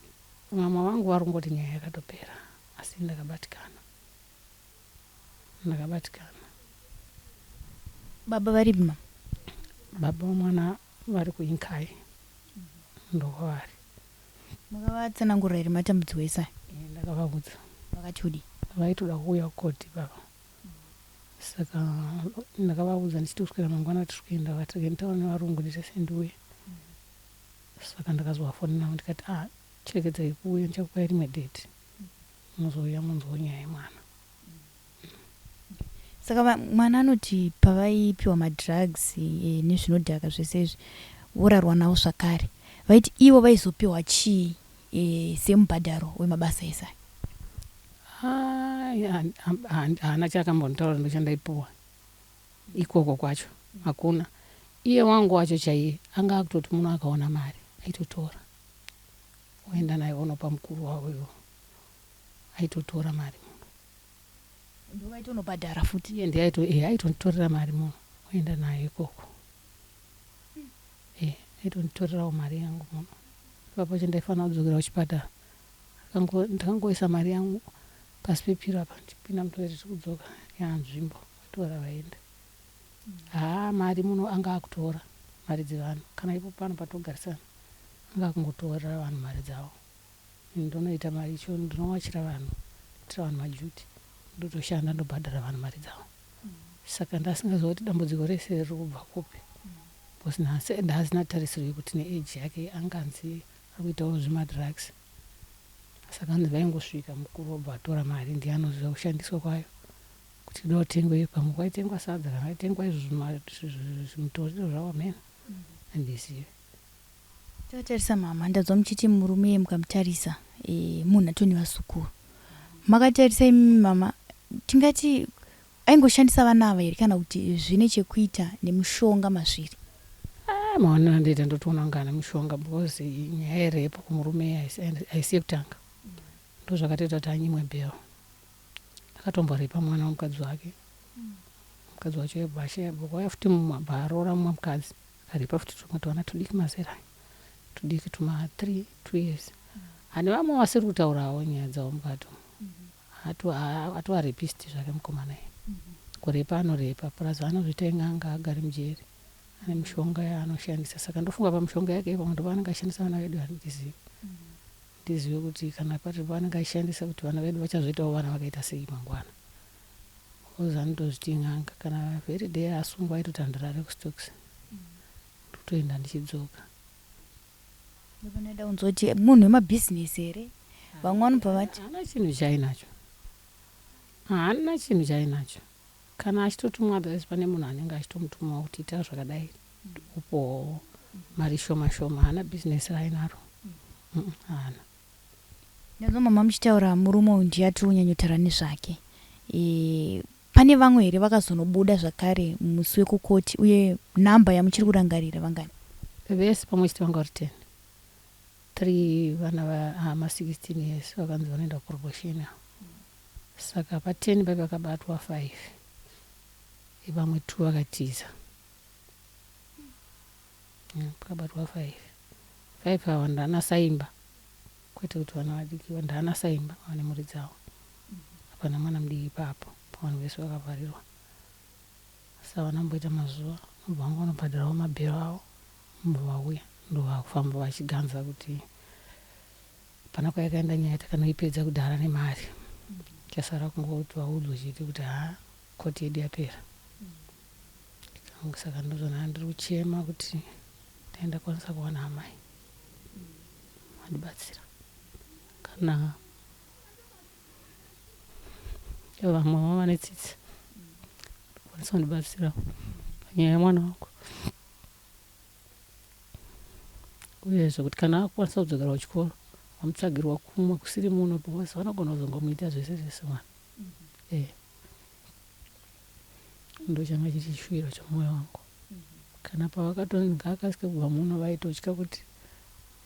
mama vangu vari kungoti nyaya yakatopera asi ndakabatikana ndakabatikana Baba varipi mama? Baba vamwana vari kuinkai ndokwavari. Makavatsanangurira here matambudziko ese aya? Eh, ndakavaudza. Vakati kudii? Vaitoda kuuya kukoti baba saka ndakavaudza ndichiti kuswera mangwana tiri kuenda vakati regai nditaure nevarungu ndiite sendiuye saka ndakazovafonera ndikati ah chiregedzai kuuya ndichakupai rimwe date muzouya munzwawo nyaya yemwana. Saka mwana anoti pavaipiwa madrugs e, nezvinodhaka zvese izvi vorarwa navo zvakare vaiti ivo vaizopiwa chii e, semubhadharo wemabasa ese aya? Haana chaakambonditaura ndochandaipuwa ikoko kwacho hakuna. Iye wangu wacho chaiye anga akutoti muno akaona mari aitotora oenda nayo onopa mukuru wavo ivo aitotora mari muno. Ndovaitonobhadhara futi. Iye ndiye aito eh aitonditorera mari muno oenda nayo ikoko. Eh aitonditorerawo mari yangu muno. Ipapo chandaifanira kudzokera kuchipatara ndakangoisa mari yangu pasi pepiro apa ndichipinda mutoilet kudzoka yanzvimbo vatora vaenda. Haa mari muno anga akutora mari dzevanhu kana ipo pano patogarisana anga akungotorera vanhu mari dzavo. Ini ndonoita mari icho ndinowachira vanhu ndoitira vanhu majuti ndotoshanda ndobhadhara vanhu mari dzavo. Saka ndasingaziva kuti dambudziko rese riri kubva kupi because nhasi ndaasina tarisiro yekuti neage yake anganzi ari kuitawo zvemadrugs. Saka hanzi vaingosvika mukuru obva atora mari ndiye anoziva kushandiswa kwayo kuti ida utengwe pamwe kwaitengwa sadza kana kwaitengwa izvo zvimutoriro zvavo hameno handizive. Takatarisa mama ndanzwa muchiti murume iye mukamutarisa e, munhu atone vazukuru. Makatarisa imimi mama tingati aingoshandisa vana ava here kana kuti zvine chekuita nemushonga mazviri? Ah, maonero andoita ndotoona kunge ane mushonga because nyaya yerepo kumurume haisi yekutanga. Ndozvakatoita kuti anyimwe bail. Akatomborepa mwana wemukadzi wake. Mukadzi wacho aibva ashaya kwauya futi mumwe abva aroora mumwe mukadzi. Akarepa futi tumwe twana tudiki mazera aya tudiki tuma 3 2 years. Ane vamwe vasiri kutaurawo nyaya dzavo mukati umu. Atova rapist zvake mukomana iye. Kurepa anorepa plus anozviita in'anga haagari mujeri. Ane mishonga yaanoshandisa saka ndofunga pamishonga yake pamwe ndopaanenge achishandisa vana vedu handizivi. Ndizive kuti kana pari paanenge achishandisa kuti vana vedu vachazoitawo vana vakaita sei mangwana. Because anotozviti in'anga kana very day asungwa aitoti handirare kustokisi. Ndotoenda ndichidzoka. Ndopanoda kunzwa kuti munhu wemabhizinesi here? Vamwe vanobva vati. Haana chinhu chaainacho. Haana chinhu chaainacho. Kana achitotumwa otherwise pane munhu anenge achitomutumawo kuti ita zvakadai upowo mari shoma shoma. Haana business raainaro. Haana. Ndanzwa mama muchitaura murume uyu ndiye atiri kunyanyotaura nezvake. E, pane vamwe here vakazonobuda zvakare musi wekukoti uye nhamba yamuchiri kurangarira vangani? Vese pamwe chete vanga vari 10. 3 vana vama 16 years vakanzi vanoenda kuprobation avo. Saka pa 10 paive pakabatwa 5 vamwe 2 vakatiza. Pakabatwa 5. 5 ava ndana saimba kwete kuti vana vadiki ndana saimba vane mhuri dzavo. Hapana mwana mudiki ipapo pavanhu vese vakavharirwa. Asi havana kumboita mazuva vobva vangonobhadharawo mabhero avo vobva vauya ndovakufamba vachiganza kuti hapana kwayakaenda nyaya takanoipedza kudhara nemari. Chasara kungoti vaudzwe chete kuti haa koti yedu yapera. Saka ndozvona ndiri kuchema kuti dai ndakwanisa kuwana amai vandibatsira kana vamwe vava netsitsi kwanisa kundibatsira panyaya yemwana wangu uyezve kuti kana akukwanisa kudzokera kuchikoro vamutsvagirwa kumwe kusiri muno because vanogona kuzongomuita zvese zvese mwana eh ndochanga chiri chishuviro chomwoyo wangu kana pavakatonzi ngaakasike kubva muno vaitotya kuti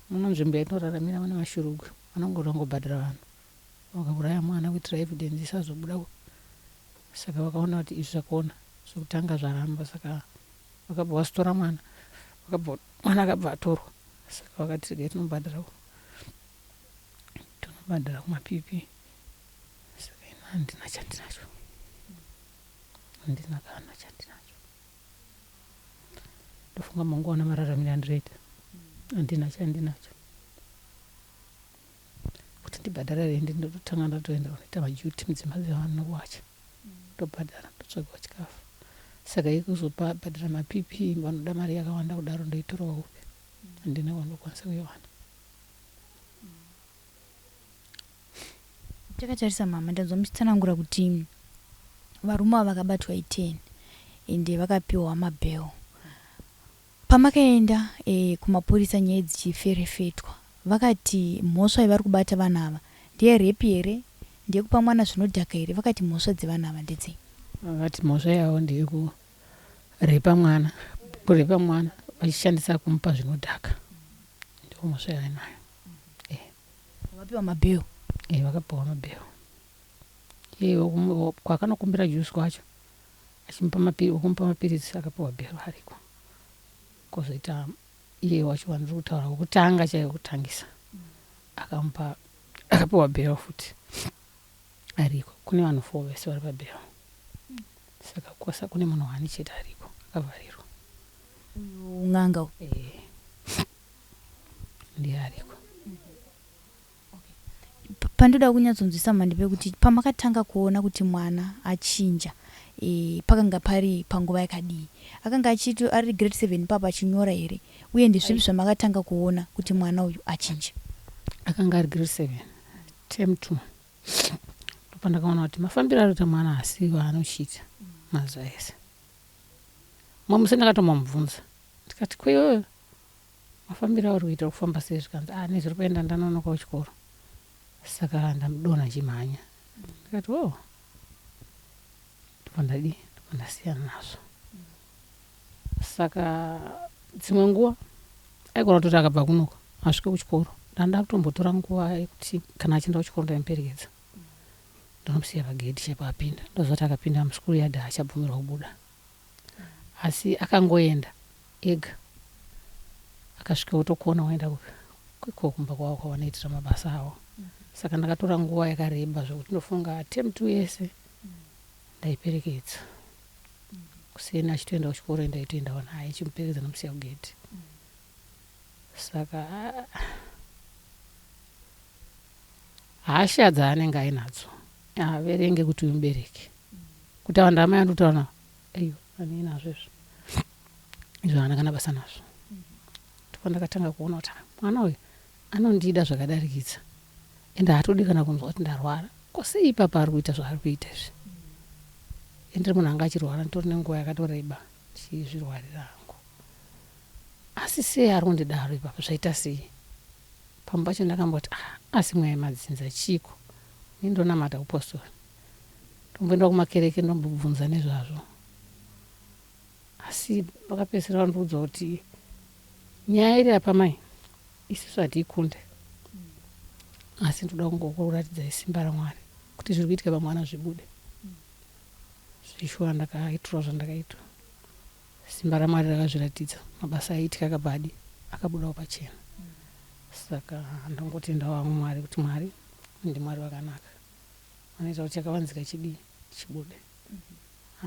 muno nzvimbo yatinoraramira mune mashurugwi vanongoda kungobhadhara vanhu Vakauraya mwana kuitira evidence isazobuda saka vakaona kuti izvi zvakona zvekutanga zvaramba saka vakabva vazotora mwana vakabva mwana akabva atorwa saka vakati regai tinobhadhara tinobhadhara kumapp saka ini handina chandinacho handina kana chandinacho ndofunga mangoona mararamire andiroita handina chandinacho Kuti ndibhadhare rendi ndototanga ndatoenda kunoita maduty mudzimba dzevanhu nokuwacha ndobhadhara ndotsvagawo chikafu saka ikuzobhadhara maPP vanoda mari yakawanda kudaro ndoitorawo kupi handina kwandokwanisa kuiwana. Takatarisa mama ndanzwa muchitsanangura kuti varume ava vakabatwa i10 ende vakapiwa mabail. Pamakaenda kumapurisa nyaya dzichiferefetwa vakati mhosva yavari kubata vanhu ava ndeye rape here, ndeyekupa mwana zvinodhaka here vakati mhosva dzevanhu ava ndedzei? Vakati mhosva yavo ndeyekurepa mwana Kurepa mwana vachishandisa kumupa zvinodhaka ndiwo mhosva yavainayo. Vakapiwa mabhero. E, vakapiwa mabhero. Iye kwakanokumbira juice kwacho achimupa mapiri wekumupa mapiritsi akapiwa bhero ariko. Kozoita iye wacho wandiri kutaura wekutanga chaiye wekutangisa akamupa akapiwa bhero futi ariko. Kune vanhu four vese vari pabhero. Saka kwasa kune munhu wani chete ariko akavharirwa. Uyu n'anga uyu. Eh. Ndiye ariko. Pandoda kunyatsonzwisa mama ndepekuti pamakatanga kuona kuti mwana achinja e, pakanga pari panguva yakadii? Akanga achiti ari grade 7 papa achinyora here? Uye ndezvipi zvamakatanga kuona kuti mwana uyu achinja? Akanga ari grade 7 term 2 ndopandakaona kuti mafambiro ari kuita mwana hasiwo anochiita mazuva ese. Mumwe musi ndakatombomubvunza ndikati ko iwewe mafambiro auri kuita kufamba sei zvikanzi ah nezviri kuenda ndanonoka kuchikoro saka ndamudonha ndichimhanya. Ndikati oh ndobva ndadii ndobva ndasiyana nazvo. Saka dzimwe nguva aigona kutoti akabva kunoku asvike kuchikoro ndanga ndakutombotora nguva yekuti kana achienda kuchikoro ndaimuperekedza ndonomusiya pagedhi chaipo apinda ndoziva kuti akapinda muschool yard haachabvumirwa kubuda asi akangoenda ega akasvika otokona oenda kupi iko kumba kwavo kwavanoitira mabasa avo. Saka ndakatora nguva yakareba zvekuti ndofunga term 2 yese ndaiperekedza. Kuseni achitoenda kuchikoro ndaitoendawo naye chimuperekedza nomusiya kugedhi. Saka hasha dzaanenge ainadzo haaverenge kuti uyu mubereki. Kuti ava ndamai andikutaura navo aiwa hanei nazvo izvo. Izvo haana kana basa nazvo. Ndopandakatanga kuona kuti mwana uyu anondida zvakadarikidza ende haatodi kana kunzwa kuti ndarwara. Ko sei ipapa ari kuita zvaari kuita izvi? Ende munhu anga achirwara nditori nenguva yakatoreba ndichizvirwarira hangu. Asi sei ari kundidaro ipapa zvaita sei? Pamwe pacho ndakamboti ah, asi mweya yemadzinza chiiko? Ini ndonamata kupostori. Ndomboenda kumakereke ndombobvunza nezvazvo. Asi vakapedzisira vandiudza kuti nyaya iri apa mai isusu hatiikunde. Asi ndoda kungokuratidzai simba raMwari kuti zviri kuitika pamwana zvibude. Zveshuwa ndakaitirwa zvandakaitwa. Simba raMwari rakazviratidza. Mabasa aiitika akabva adi akabudawo pachena. Saka ndongotendawo hangu Mwari kuti Mwari ndiMwari vakanaka. Vanoita kuti chakavanzika chidii chibude.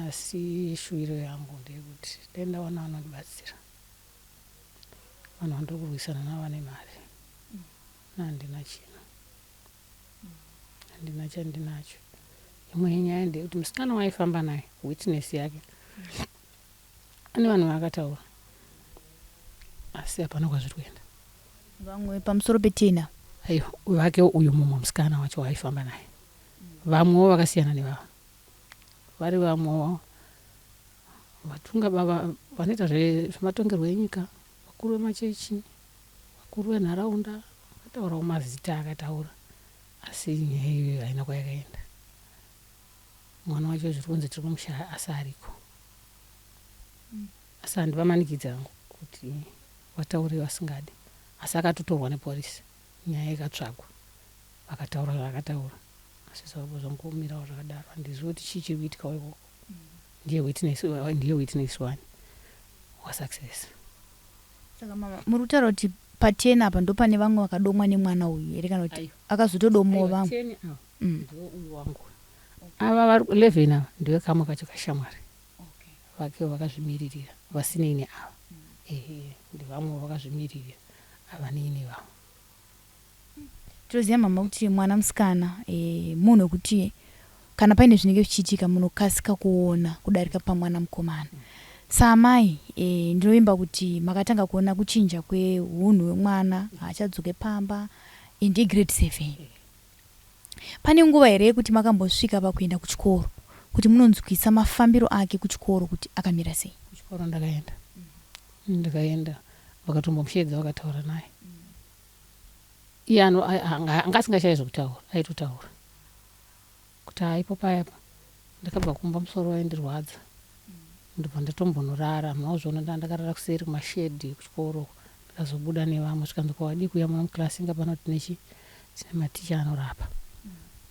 Asi shuwiro yangu ndeyekuti dai ndawana vanondibatsira. Vanhu vandiri kurwisana navo vane mari. Handina chinhu. Handina chandinacho. Imwe yenyaya ndeyekuti musikana waaifamba naye, witness yake, ane vanhu vaakataura asi hapana kwazviri kuenda. Vamwe pamusoro petena. Aiwa, vake uyu mumwe musikana wacho waaifamba naye. Vamwewo vakasiyana nevava. Vari vamwewo vatunga baba vanoita zvematongerwo enyika, vakuru vemachechi, vakuru venharaunda vakataurawo mazita akataura asi nyaya iyoyo haina kwayakaenda. Mwana wacho zviri kunzi tiri kumushaya asi ariko. Asi handivamanikidzi hangu kuti vataure vasingadi asi akatotorwa neporisi nyaya ikatsvagwa vakataura zvaakataura asi zvavo zvangomirawo zvakadaro handizivi kuti chii chiri kuitikawo ikoko. Ndiye witness, ndiye witness one wasuccess. Saka mama muri kutaura kuti pateni apa ndopane vamwe vakadomwa nemwana uyu here kana kuti akazotodomwawo vamwe? Teni ava ndiwo uyu wangu. Ava vari 11 ava ndiwe kamwe kacho kashamwari vake vakazvimiririra vasinei neava. Ehe ndevamwe vakazvimiririra havanei nevamwe. Tinoziva mama kuti mwana musikana e, munhu wekuti kana paine zvinenge zvichiitika munokasika kuona kudarika pamwana mukomana. Saamai e, ndinovimba kuti makatanga kuona kuchinja kwehunhu hwemwana haachadzoke pamba and igrade 7. Pane nguva here yekuti makambosvika pakuenda kuchikoro kuti munonzwisa mafambiro ake kuchikoro kuti akamira sei? Kuchikoro ndakaenda. Ndakaenda vakatombomusheedza vakataura naye. Iye ano anga asingashaye zvekutaura aitotaura kuti haa ipo paya pa ndakabva kumba musoro waindirwadza. Ndobva ndatombonorara hamuna kuzviona ndanga ndakarara kuseri kumashedhi kuchikoro uko. Ndikazobuda nevamwe zvikanzi ko wadii kuuya muno muclass inga pano tine chi tine maticha anorapa.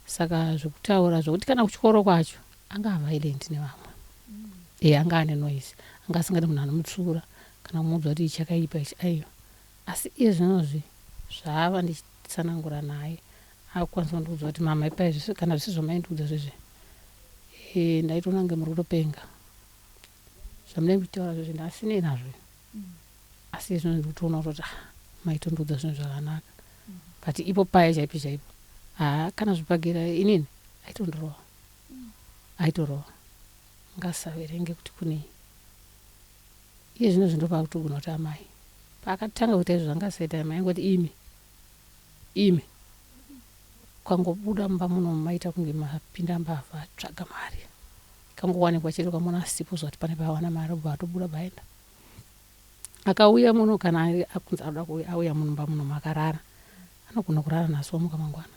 Saka zvekutaura zvekuti kana kuchikoro kwacho anga aviolent nevamwe. E anga ane noise. Anga asingadi munhu anomutsiura kana kumuudza kuti ichi chakaipa ichi aiwa. Asi iye zvinozvi zvaava ndichitsanangura naye akukwanisa kundiudza kuti mama ipai zvese kana zvese zvamaindiudza zvezve e, ndaitoona kunge muri kutopenga zvamunenge muchitaura zvezve ndasinei nazvo asi iye zvino ndikutoona kutoti ah, maitondiudza zvinhu zvakanaka but ipo paya chaipo chaipo haa kana zvibhagera inini aitondirova aitorova ngasaverenge kuti kunei Iye zvino ndopakutogona kuti amai paakatanga kuita izvo zvanga asaita amai angoti imi imi ukangobuda mumba muno maita kunge mapinda mbavha tsvaga mari ikangowanikwa chete ukamona asipo zva kuti pane paawana mari obva atobuda baenda akauya muno kana akunzi anoda kuuya auya mumba muno makarara anogona kurara nhasi wamuka mangwana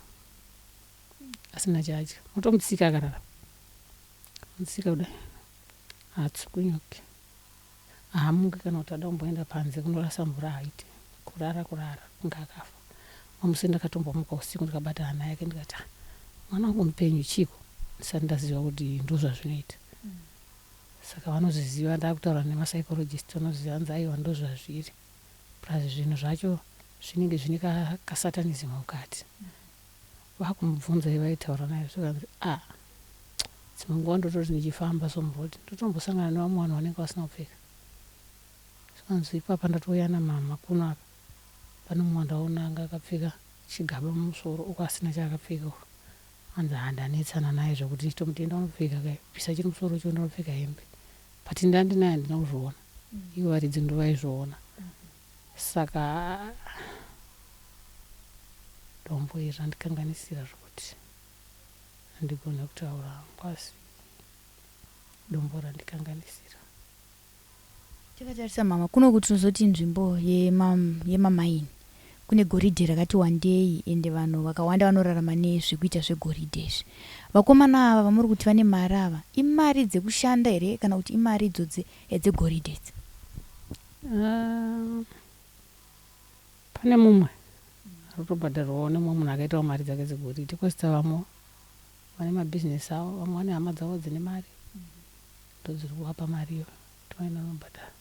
asina chaadya motomutsika akarara mutsika kudai haatsukunyuki Haamuki kana kuti ada kumboenda panze kunorasa mvura haaite. Kurara kurara kunge akafa. Mumwe musi ndakatombomuka usiku ndikabata hana yake ndikati ah mwana wangu mupenyu chiiko ndisati ndaziva kuti ndozvazvinoita. Saka vanozviziva ndakutaura nemapsychologist vanoziva hanzi aiwa ndozvazviri. Plus zvinhu zvacho zvinenge zvine kasatanism mukati. Vakumubvunza iye vaitaura naye zvikanzi ah dzimwe nguva ndototi ndichifamba so muroad ndotombosangana nevamwe vanhu vanenge vasina kupfeka. Zvikanzi ipapa ndatouya namhamha kuno apa pane mumwe wandaona anga akapfeka chigaba mumusoro uku asina chaakapfeka uku. Hanzi haa ndanetsana naye zvekuti ndichitomuti enda unopfeka ka bvisa chiri musoro icho enda unopfeka hembe. But ndandinaye handina kuzviona. Ivo varidzi ndovaizviona. Saka dombo iri randikanganisira zvokuti handigone kutaura hangu asi dombo randikanganisira. Takatarisa mama kuno kuti tinozoti nzvimbo yemamaini kune goridhe rakati wandei ende vanhu vakawanda vanorarama nezvekuita zvegoridhe izvi. Vakomana ava vamuri kuti vane mari ava imari dzekushanda here kana kuti imari idzodzi dzegoridhe idzi? Ah, pane mumwe ari kutobhadharwawo nemumwe munhu akaitawo mari dzake dzegoridhe kwosita vamwe vane mabhizinesi avo vamwe vane hama dzavo dzine mari ndodziri kuvapa mari iyo kuti vaenda vanobhadhara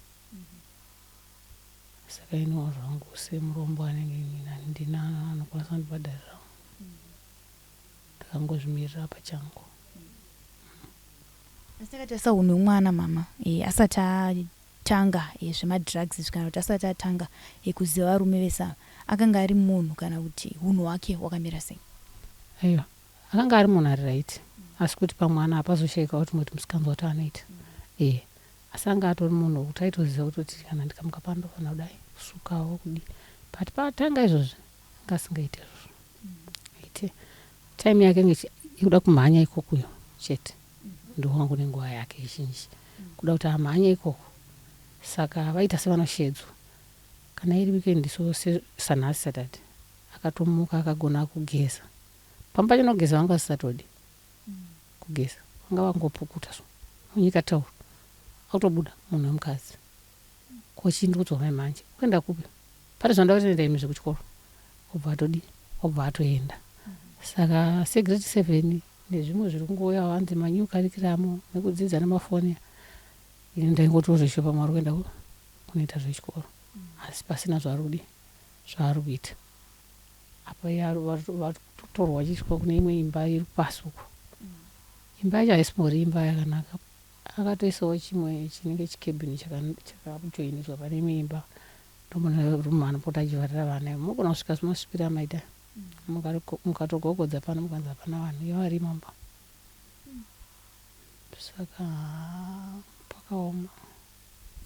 saka iniwo zvangu semurombo anenge inini handina anokwanisa kundibhadharirawo ndakangozvimirira pachangu. Asi takatarisa hunhu hwemwana mama eh, asati atanga eh, zvemadrugs izvi kana kuti asati atanga eh, kuziva varume vese ava akanga ari munhu kana kuti hunhu hwake hwakamira sei? Aiwa akanga ari munhu ari right asi kuti pamwana hapazoshaikawo tumwe tumusikanzwa twaanoita eh asi anga atori munhu wekuti aitoziva kutoti kana ndikamuka pano ndofanira kudai kusukawo kudii but paatanga izvozvi anga asingaite izvozvo aite time yake inge ikuda kumhanya ikokuyo chete ndowangu nenguva yake zhinji kuda kuti amhanye ikoko saka vaita sevanoshedzwa kana iri weekend so sanhasi saturday akatomuka akagona kugeza pamwe pacho nokugeza vanga vasisatodi kugeza vanga vangopukuta so onyika tauro akutobuda munhu wemukadzi ko chii ndikudzwa mai manje kuenda kupi pane zvanoda kuti enda imi zvekuchikoro obva atodii obva atoenda saka segrade seven nezvimwe zviri kungouyawo hanzi manew curriculum nekudzidza nemafoni ini ndaingotiwo zveshuwa pamwe ari kuenda kunoita zvechikoro asi pasina zvaari kudii zvaari kuita apa iye vari kutorwa achiiswa kune imwe imba iri pasi uko imba yacho haisimbori imba yakanaka akatoisawo chimwe chinenge chikebhini chakajoiniswa pane imwe imba ndomune rumu anopota achivharira vana munogona kusvika simasvikiro amaita mukatogogodza pano mukanzi hapana vanhu ivo varimo mumba saka pakaoma.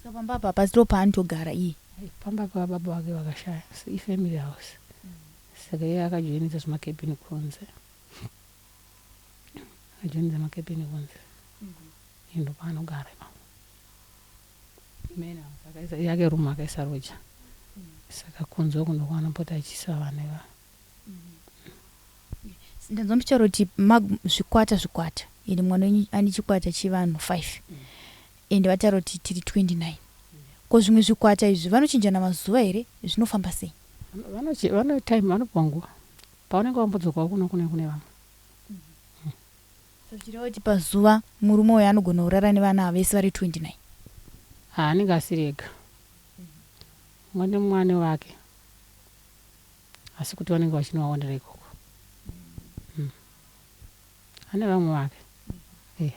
Saka pamba apa hapasi paanotogara iye? Pamba pababa vake vakashaya ifamily house saka iye akajoinidza zvimakebhini kunze akajoinidza makebhini kunze iye ndopaanogara ipapo main house akaisa yake room akaisa roja saka kunze uku ndokwaanopota achiisa vana ivavo. Ndanzwa muchitaura kuti zvikwata zvikwata ende mwana wenyu ane chikwata chevanhu 5. Ende vataura kuti tiri 29. Ko zvimwe zvikwata izvi vanochinjana mazuva here? Zvinofamba sei? Vano time vanopiwa nguva pavanenge vambodzokawo kuno kune kune vamwe. So zvichireva kuti pazuva murume uyu anogona kurara nevana ava vese vari 29? Haa anenge asiri ega. Mumwe nemumwe ane wake. Asi kuti vanenge vachinovawanira ikoko. Ane vamwe vake. Eh.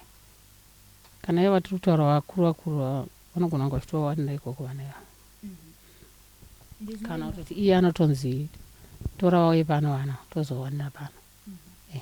Kana ivo vatiri kutaura vakuru vakuru vanogona kunge vachitovawanira ikoko vana ivavo. Kana kutoti iye anotonzi tora vauye pano vana tozowanira pano. Eh.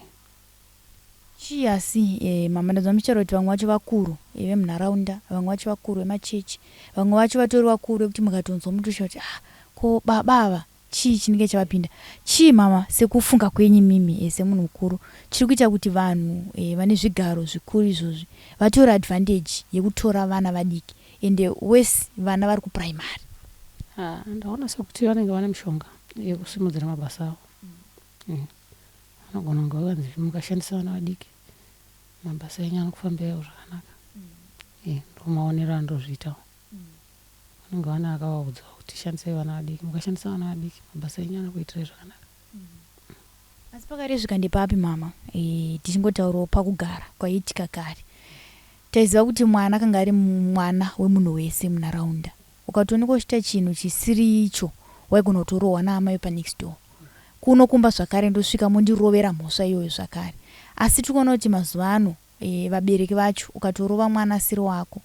Chii asi eh, mama ndanzwa muchitaura kuti vamwe vacho vakuru eh, vemunharaunda, vamwe vacho vakuru vemachechi, vamwe vacho vatori vakuru vekuti mukatonzwa mutoshaya kuti ah, ko baba ava Chii chinenge chavapinda? Chii mama sekufunga kwenyu imimi eh, semunhu mukuru chiri kuita kuti vanhu eh, vane zvigaro zvikuru izvozvi vatore advantage yekutora vana vadiki ende worse vana vari kuprimary? Ah, ndaona sekuti vanenge vane mishonga yekusimudzira mabasa avo. Mm. Vanogona kunge vakanzi mukashandisa vana vadiki mabasa enyu anokufambirawo zvakanaka. Eh, ndomaonero andozviitawo. Vanenge vane akavaudza kuti shandisai vana vadiki, mukashandisa vana vadiki mabasa enyu anokuitirai zvakanaka. Asi pakaresvika ndepapi mama? E, tichingotaurawo pakugara kwaiitika kare. Taiziva kuti mwana akanga ari mwana wemunhu wese munharaunda. Ukatoonekwa uchiita chinhu chisiri icho waigona kutorohwa naamai vepanext door. Kuno kumba zvakare ndosvika mondirovera mhosva iyoyo zvakare. Asi tiri kuona kuti mazuva ano E, vabereki vacho ukatorova mwana asiri wako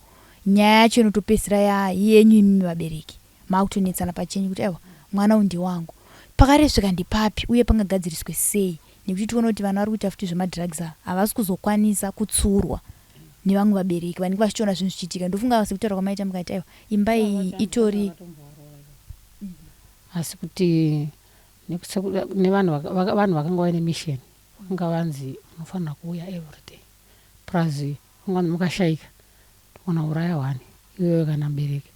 nyaya yacho inotopedzisira ya yenyu imimi vabereki makutonetsana pachenyu kuti aiwa mwana uyu ndewangu. Pakaresveka ndepapi uye pangagadziriswe sei nekuti tione kuti vana vari kuita futi zvemadrugs ava havasi kuzokwanisa kutsurwa nevamwe vabereki vanenge vachitoona zvinhu zvichiitika. Ndofunga sekutaura kwamaita mukati aiwa imba iyi itori Asi kuti nevanhu vanhu vakanga vaine mission Vanga vanzi unofanira kuuya everyday plus vanga vanzi mukashaika togona kuuraya one iwewe kana mubereki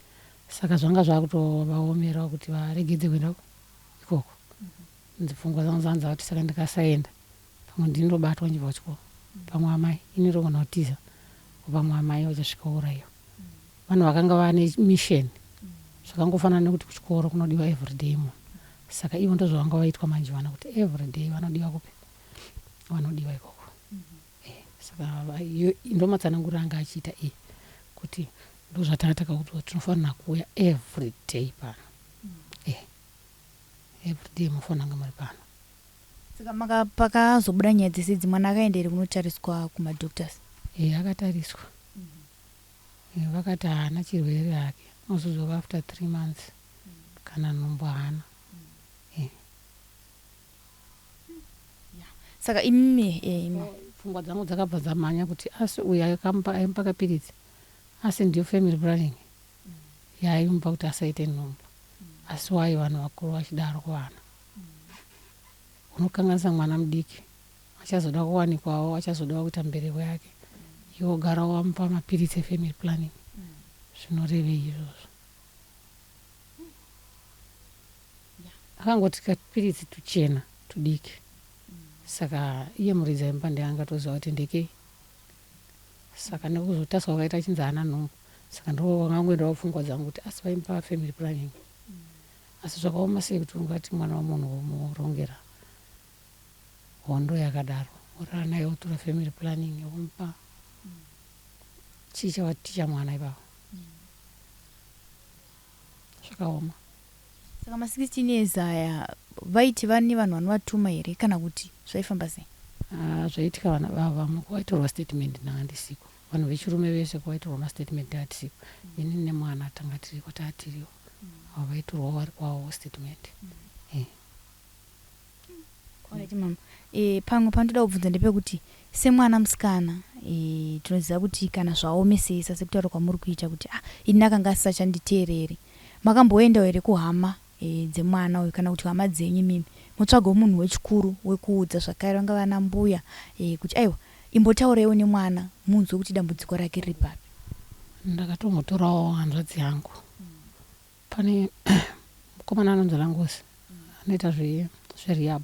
saka zvanga zvakutovaomerawo kuti varegedze kuenda ikoko nzi pfungwa dzangu dzanga dzavati saka ndikasaenda pamwe ndini ndobatwa ndichibva kuchikoro pamwe amai ini ndogona kutiza pamwe amai vachasvika vouraiwa vanhu vakanga vane mission zvakangofanana nekuti kuchikoro kunodiwa everyday munhu Saka ivo ndozvavanga vaitwa manje vana kuti everyday vanodiwa kupi vanodiwa ikoko mm -hmm. eh, saka ndomatsananguriro anga achiita e kuti ndozvatanga takaudzwa tinofanira kuuya everyday pano mm. eh, everyday munofanira kunge muri pano. Saka maka pakazobuda nyaya dzese idzi mwana akaenda here kunotariswa kumadoctors? Eh, akatariswa mm -hmm. eh, vakati haana chirwere hake unozodzoka after 3 months kana nhumbu haana eh. Saka imimi eh, imi pfungwa dzangu dzakabva dzamhanya kuti asi uyu aikampa aimupa kapiritsi asi ndiyo family planning yaaimupa kuti asaite nhumbu asi why vanhu vakuru vachidaro kuvana unokanganisa mwana mudiki achazoda kuwanikwawo achazodawo kuita mbereko yake iwe wogara wamupa mapiritsi efamily planning zvinorevei izvozvo Akangoti kapiritsi tuchena tudiki saka iye muridzi aimba ndiye angatoziva kuti ndekei saka nekuzotaswa kwakaita achinzi haana nhumbu saka ndovakangoendawo pfungwa dzangu kuti asi vaimupa family planning asi zvakaoma sei kuti ungati mwana wemunhu womurongera hondo yakadaro worara naye wotora family planning womupa chii chavaticha mwana ipapa Zvakaoma. Saka ma 16 years aya vaiti vane vanhu vanovatuma here kana kuti zvaifamba sei? Ah, zvaiitika vana vamwe kwaitorwa statement ndanga ndisiko. Vanhu vechirume vese kwaitorwa mastatement ndanga ndisiko. Ini nemwana tanga tiriko taatiriwo. Avo vaitorwa vari kwavo statement. Eh. Alright mama. E, pamwe pandoda kubvunza ndepekuti semwana musikana e, tinoziva kuti kana zvaomesesa sekutaura kwamuri kuita kuti ah, ini akanga asisachanditeereri makamboendawo here kuhama e, dzemwana uyu kana kuti hama dzenyu imimi motsvagawo munhu wechikuru wekuudza zvakare vanga vana mbuya e, kuti aiwa imbotaureiwo nemwana munzwe kuti dambudziko rake riri papi. Ndakatombotorawo hanzvadzi yangu Pane mukomana anonzi Langosi anoita zverehab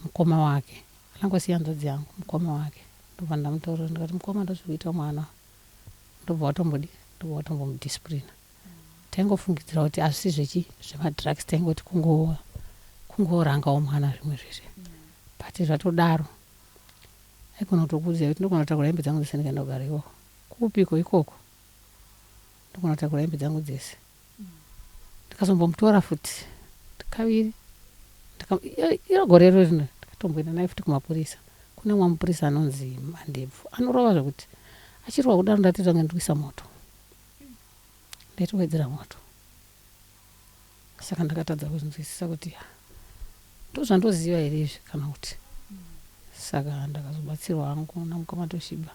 mukoma wake Langosi ihanzvadzi yangu mukoma wake ndobva ndamutorera ndikati mukoma ndozviri kuita mwana. Ndobva watombodi ndobva watombomudisciplina. Taingofungidzira kuti hazvisi zvechi zvemadrugs, taingoti kungo kungorangawo mwana zvimwe zvese. But zvatodaro aigona kutokuudzai kuti ndogona kutakura hembe dzangu dzese ndikaenda kugara ikoko. Kupiko ikoko? Ndogona kutakura hembe dzangu dzese. Ndikazombomutora futi kaviri. Iro gore iro rino ndakatomboenda naye futi kumapurisa. Kune mumwe mupurisa anonzi Mandebvu anorova zvekuti achirova kudaro ndatoita kunge ndiri kuisa moto. Ndaitowedzera moto. Saka ndakatadza kuzvinzwisisa kuti ndozvandoziva here izvi kana kuti. Saka ndakazobatsirwa hangu namukoma Toshiba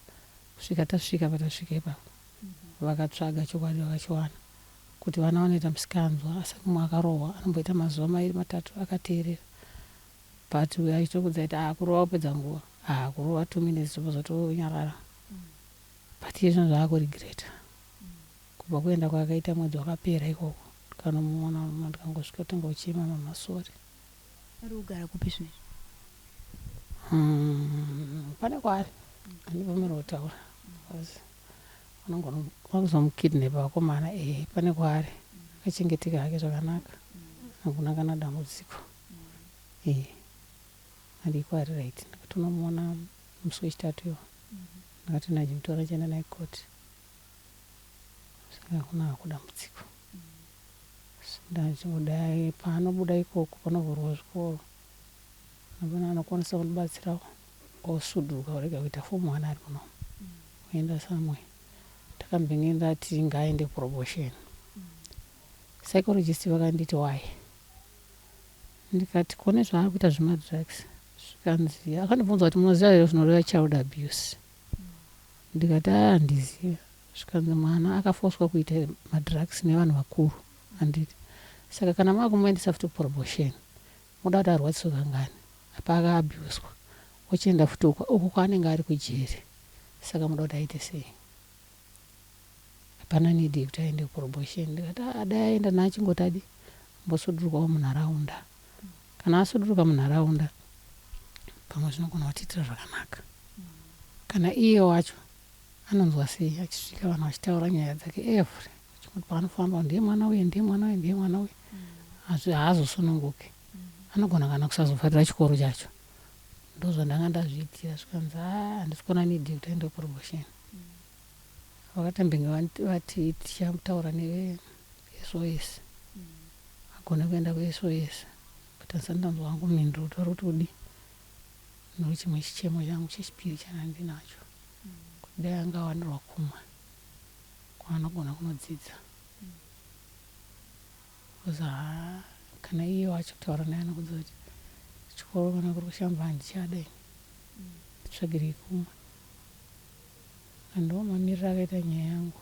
kusvika tasvika patasvika ipapo. Vakatsvaga chokwadi vakachiwana kuti vana vanoita misikanzwa asi mumwe akarohwa anomboita mazuva mairi matatu akateerera. But uyo achitokudza kuti ah kurova kupedza nguva. Ah kurova 2 minutes tobva zvatonyarara. But iye zvino zvaakuregreta. Kubva kuenda kwaakaita mwedzi wakapera ikoko ndikanomuona ndikangosvika kutanga kuchema mama sorry. Ari kugara kupi zvino izvi? Pane kwaari handibvumirwe kutaura because vanogona kuzomukidnapa vakomana eh pane kwaari akachengeteka hake zvakanaka hakuna kana dambudziko eh ari kwaari right ndakatonomuona musi wechitatu iwo ndakati ndachimutora ndichienda naye kukoti saka hakuna hako dambudziko ndachikudai paanobuda ikoko panovhurwa zvikoro hapana anokwanisa kundibatsirawo osuduruka orega kuita fomu one ari munomu oenda somewhere ndakambenge ndati ngaaende kupromotion psychologist vakanditi why ndikati kone zvaari kuita zvemadrugs zvikanzi akandibvunza kuti munoziva here zvinoreva child abuse ndikati aa handiziva zvikanzi mwana akafoswa kuita madrugs nevanhu vakuru handiti saka kana makumuendesa futi kupromotion muda kuti arwadziswe kangani apa akaabhuswa ochienda futi uko uko kwaanenge ari kujeri saka muda kuti aite sei hapana need yekuti aende kupromotion ndikati aa dai aenda naachingoti adi ambosudurukawo munharaunda kana asuduruka munharaunda pamwe zvinogona kutiitira zvakanaka kana iye wacho anonzwa sei achisvika vanhu vachitaura nyaya dzake every achingoti paanofamba ndiye mwana uye ndiye mwana uye ndiye mwana uye haazosununguki anogona kana kusazofarira chikoro chacho ndozvandanga ndazviitira zvikanzi aa handisi kuona need yekuti aende kupromotion vakatambenge vati tichataura neveSOS agone kuenda kuSOS but handisati ndanzwa hangu mhinduro kuti vari kuti kudii ndo chimwe chichemo changu chechipiri chandandinacho kuti dai angawanirwa kumwe kwaanogona kunodzidza because haa kana iye wacho kutaura naye anokudza kuti chikoro kana kuri kushamba handichada ini nditsvagirei kumwe ndo mamiriro akaita nyaya yangu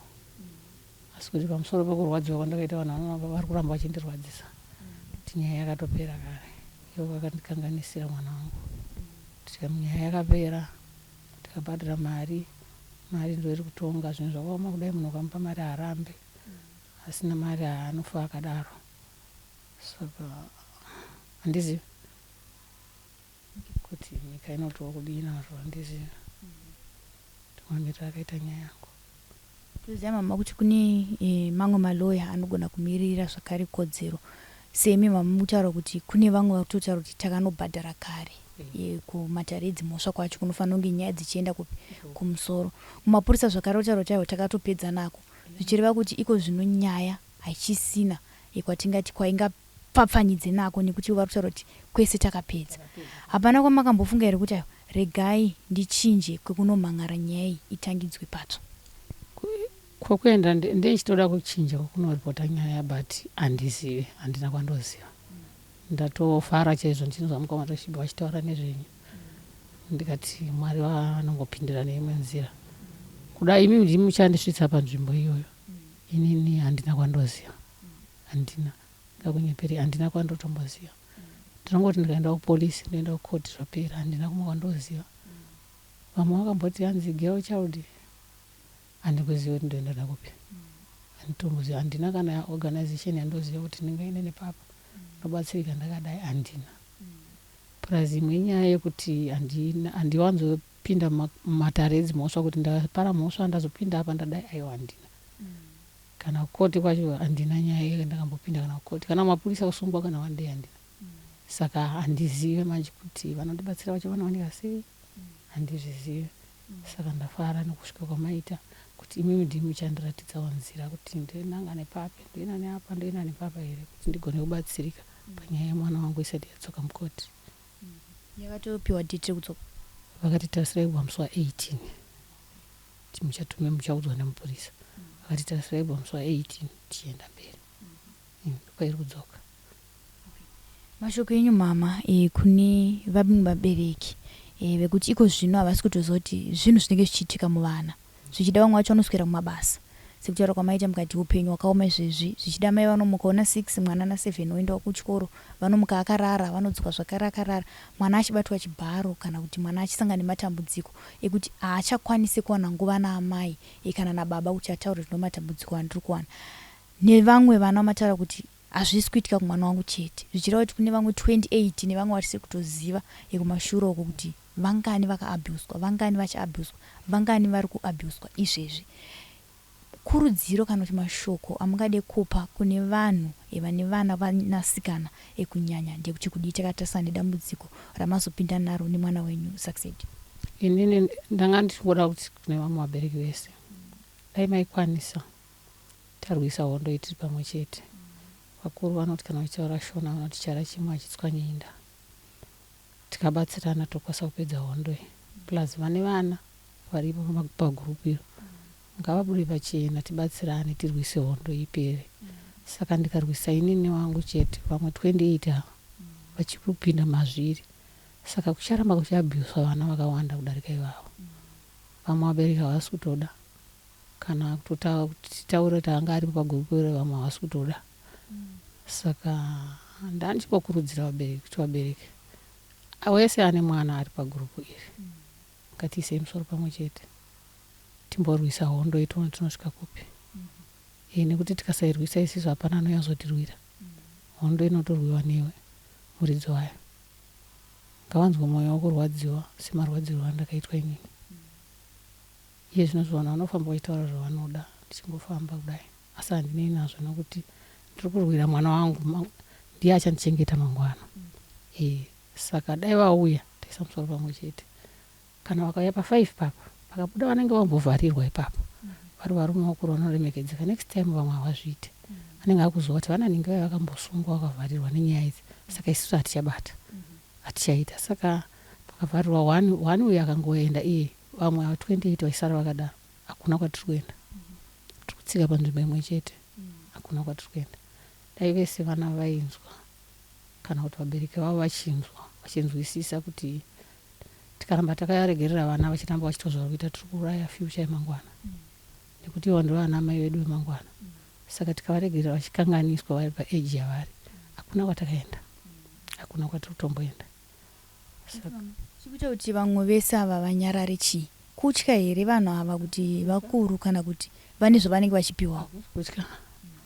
asi kuti pamusoro pekurwadziwa kwandakaita vanhu vari kuramba vachindirwadzisa kuti nyaya yakatopera kare ivo vakandikanganisira mwana wangu kuti nyaya yakapera tikabhadhara mari mari ndo iri kutonga zvinhu zvakaoma kudai munhu ukamupa mari haarambe asina mari haanofa akadaro saka handizivi kuti nyika inotiwa kudii nazvo handizivi mamiriro akaita nyaya yangu. Toziva mama kuti kune mamwe maloya anogona kumirira zvakare kodzero semi mama mutaura kuti kune vamwe vari kutotaura kuti takanobhadhara kare kumatare edzimhosva kwacho kunofanira kunge nyaya dzichienda kupi kumusoro kumapurisa zvakare kutaura kuti aiwa takatopedza nako zvichireva kuti iko zvino nyaya haichisina kwatingati kwaingapfapfanyidze nako nekuti vari kutaura kuti kwese takapedza hapana kwamakambofunga here kuti aiwa regai ndichinje kwekunomhan'ara nyaya iyi itangidzwe patsva Kwekuenda ndechitoda kuchinja kwekunoripota nyaya but handizivi handina kwandoziva ndatofara chaizvo ndichinzwa mukoma Toshiba vachitaura nezvenyu ndikati mwari vanongopindira neimwe nzira kuda imi ndimi muchandisvitsa panzvimbo iyoyo inini handina kwandoziva handina ngakunyeperi handina kwandotomboziva ndinongoti ndikaenda kupolisi ndoenda kukoti zvapera handina kumwe kwandoziva vamwe vakamboti hanzi girl child handikuziva kuti ndoenda nakupi handitomboziva handina kana organization yandoziva kuti ndingaende nepapa ndobatsirika ndakadai handina plus imwe inyaya yekuti handiwanzopinda ndakambopinda mumatare edzimhosva kuti ndapara mhosva ndazopinda apa ndadai aiwa handina kana kukoti kwacho handina nyaya yandakambopinda kana kukoti kana mapurisa kusungwa kana one day handina saka handizive manje kuti vanondibatsira vacho vanowanika sei handizvizive saka ndafara nekusvika kwamaita kuti imimi ndimi muchandiratidzawo nzira kuti ndinanga nepapi ndoenda neapa ndoenda nepapa here kuti ndigone kubatsirika panyaya yemwana wangu isati yadzoka mukoti Yakatopiwa date rekudzoka. Vakati tarisirai kubva musi wa 18 muchatume muchaudzwa nemupurisa. Vakati tarisirai kubva musi wa 18 tichienda mberi. Ndopairi kudzoka. Mashoko enyu mama e, kune vamwe vabereki e, vekuti iko zvino havasi kutoziva kuti zvinhu zvinenge zvichiitika muvana zvichida vamwe vacho vanoswera kumabasa sekutaura kwamaita mukati upenyu hwakaoma izvezvi zvichida mai vanomukawo na 6 mwana na 7 oendawo kuchikoro vanomuka akarara vanodzoka zvakare akarara mwana achibatwa chibharo kana kuti mwana achisangana nematambudziko ekuti haachakwanise kuwana nguva naamai e, kana nababa kuti ataure kuti ndomatambudziko andiri kuwana nevamwe vana vamataura kuti Hazvisi kuitika kumwana wangu chete, zvichireva kuti kune vamwe 28 nevamwe vatisiri kutoziva ekumashure uko kuti vangani vakaabhuswa, vangani vachiabhuswa, vangani vari kuabhuswa izvezvi. Kurudziro kana kuti mashoko amungade kupa kune vanhu vane vana vanasikana kunyanya ndekuti kudii takatarisana nedambudziko ramazopinda naro nemwana wenyu Succeed? Inini ndanga ndichingoda kuti kune vamwe vabereki vese dai maikwanisa Tarwisa hondo iyi tiri pamwe chete. Vakuru vanoti kana vachitaura Shona vanoti chara chimwe hachitswanye inda. Tikabatsirana tokwanisa kupedza hondo iyi. Plus vane vana varipo pagroup iro ngavabude pachena tibatsirane tirwise hondo ipere. Saka ndikarwisa inini newangu chete vamwe 28 ava vachiri kupinda mazviri. Saka kucharamba kuchiabhuswa vana vakawanda kudarika ivavo. Vamwe vabereki havasi kutoda. Kana kuti titaure kuti anga aripo pagroup iro vamwe havasi kutoda. Saka ndandichimbokurudzira vabereki kuti vabereki wese ane mwana ari pagroup iri ngatiisei musoro pamwe chete timborwisa hondo iyi tione tinosvika kupi. E, nekuti tikasairwisa isisu hapana anouya kuzotirwira. Hondo inotorwiwa newe muridzi wayo. Ngavanzwe mwoyo wokurwadziwa semarwadzirwo andakaitwa inini. Iye zvino vanhu vanofamba vachitaura zvavanoda ndichingofamba kudai asi handinei nazvo nokuti ndiri kurwira mwana wangu ndiye achandichengeta mangwana e, saka dai vauya taisa musoro pamwe chete kana vakauya pafive papa pakabuda vanenge vambovharirwa ipapo vari varume vakuru vanoremekedzeka next time vamwe havazviite anenge akuziva kuti vana nhingi vaiva vakambosungwa vakavharirwa nenyaya idzi saka isusu hatichabata hatichaita saka pakavharirwa one one uyu akangoenda iye vamwe ava 28 vaisara vakadaro hakuna kwatiri kuenda tiri kutsika panzvimbo imwe chete hakuna kwatiri kuenda dai vese vana vainzwa kana kuti vabereki vavo vachinzwa vachinzwisisa kuti tikaramba takaregerera vana vachiramba vachitwa zvavari kuita tiri kuuraya future yemangwana nekuti ivo ndivo vana mai vedu vemangwana saka tikavaregerera vachikanganiswa vari paeji yavari hakuna kwatakaenda hakuna kwatiri kutomboenda Chikuita kuti vamwe vese ava vanyarare chii? Kutya here vanhu ava kuti vakuru kana kuti vane zvavanenge vachipiwawo? Kutya.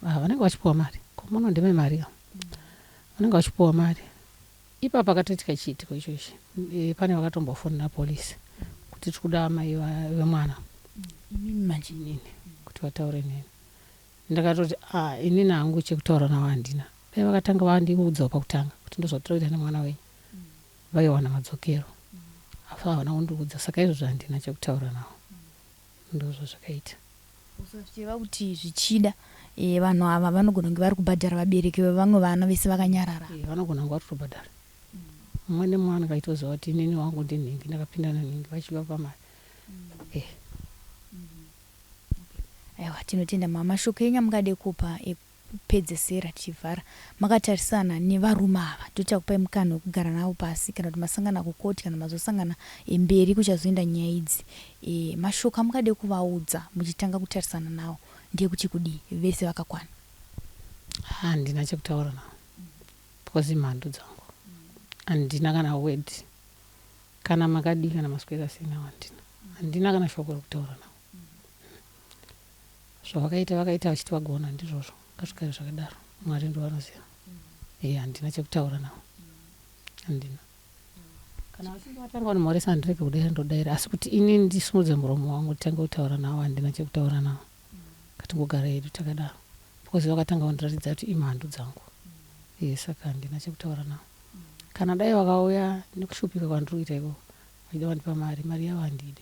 Ah, vanenge vachipiwa mari. Ko muno ndeme mari ka. Vanenge vachipiwa mari. Ipa pakatoitika chiitiko ichochi. E, pane vakatombofonera police kuti tiri kuda amai vemwana. Imimi manje? Inini kuti vataure neni. Ndakatoti ah, inini hangu chekutaura navo handina. Dai vakatanga vandiudzawo pakutanga kuti ndozvatiri kuita nemwana wenyu. Vaiwana madzokero. Asi havana kundiudza saka izvozvo handina chekutaura navo. Ndozvo zvakaita. Zvichireva kuti zvichida e, vanhu ava vanogona kunge vari kubhadhara vabereki vevamwe vana vese vakanyarara. E, vanogona kunge vari kutobhadhara. Mumwe nemumwe anenge achitoziva kuti inini wangu ndinhingi ndakapinda nanhingi vachivapa mari. E. Aiwa tinotenda mama mashoko enyu amungade kupa ekupedzesera tichivhara makatarisana nevarume ava tochakupai mukana wekugara navo pasi kana kuti masangana kukoti kana mazosangana mberi kuchazoenda nyaya idzi e, mashoko amungade kuvaudza muchitanga kutarisana navo ndeyekuti kudii vese vakakwana. Handina chekutaura navo because imhandu dzangu handina kana word kana makadii kana maswera sei navo handina handina kana shoko rekutaura navo zvavakaita vakaita vachiti vagona ndizvozvo ngazvigare zvakadaro mwari ndovanoziva e handina chekutaura navo handina. Kana vachinge vatanga kundimhoresa handirege kudaira, ndodaira, asi kuti ini ndisimudze muromo wangu nditange kutaura navo, handina chekutaura navo. Ngatingogara hedu takadaro because vakatanga kundiratidza kuti imhandu dzangu. E, saka handina chekutaura navo. Kana dai vakauya nekushupika kwandiri kuita ikoko vachida kundipa mari, mari yavo handiide.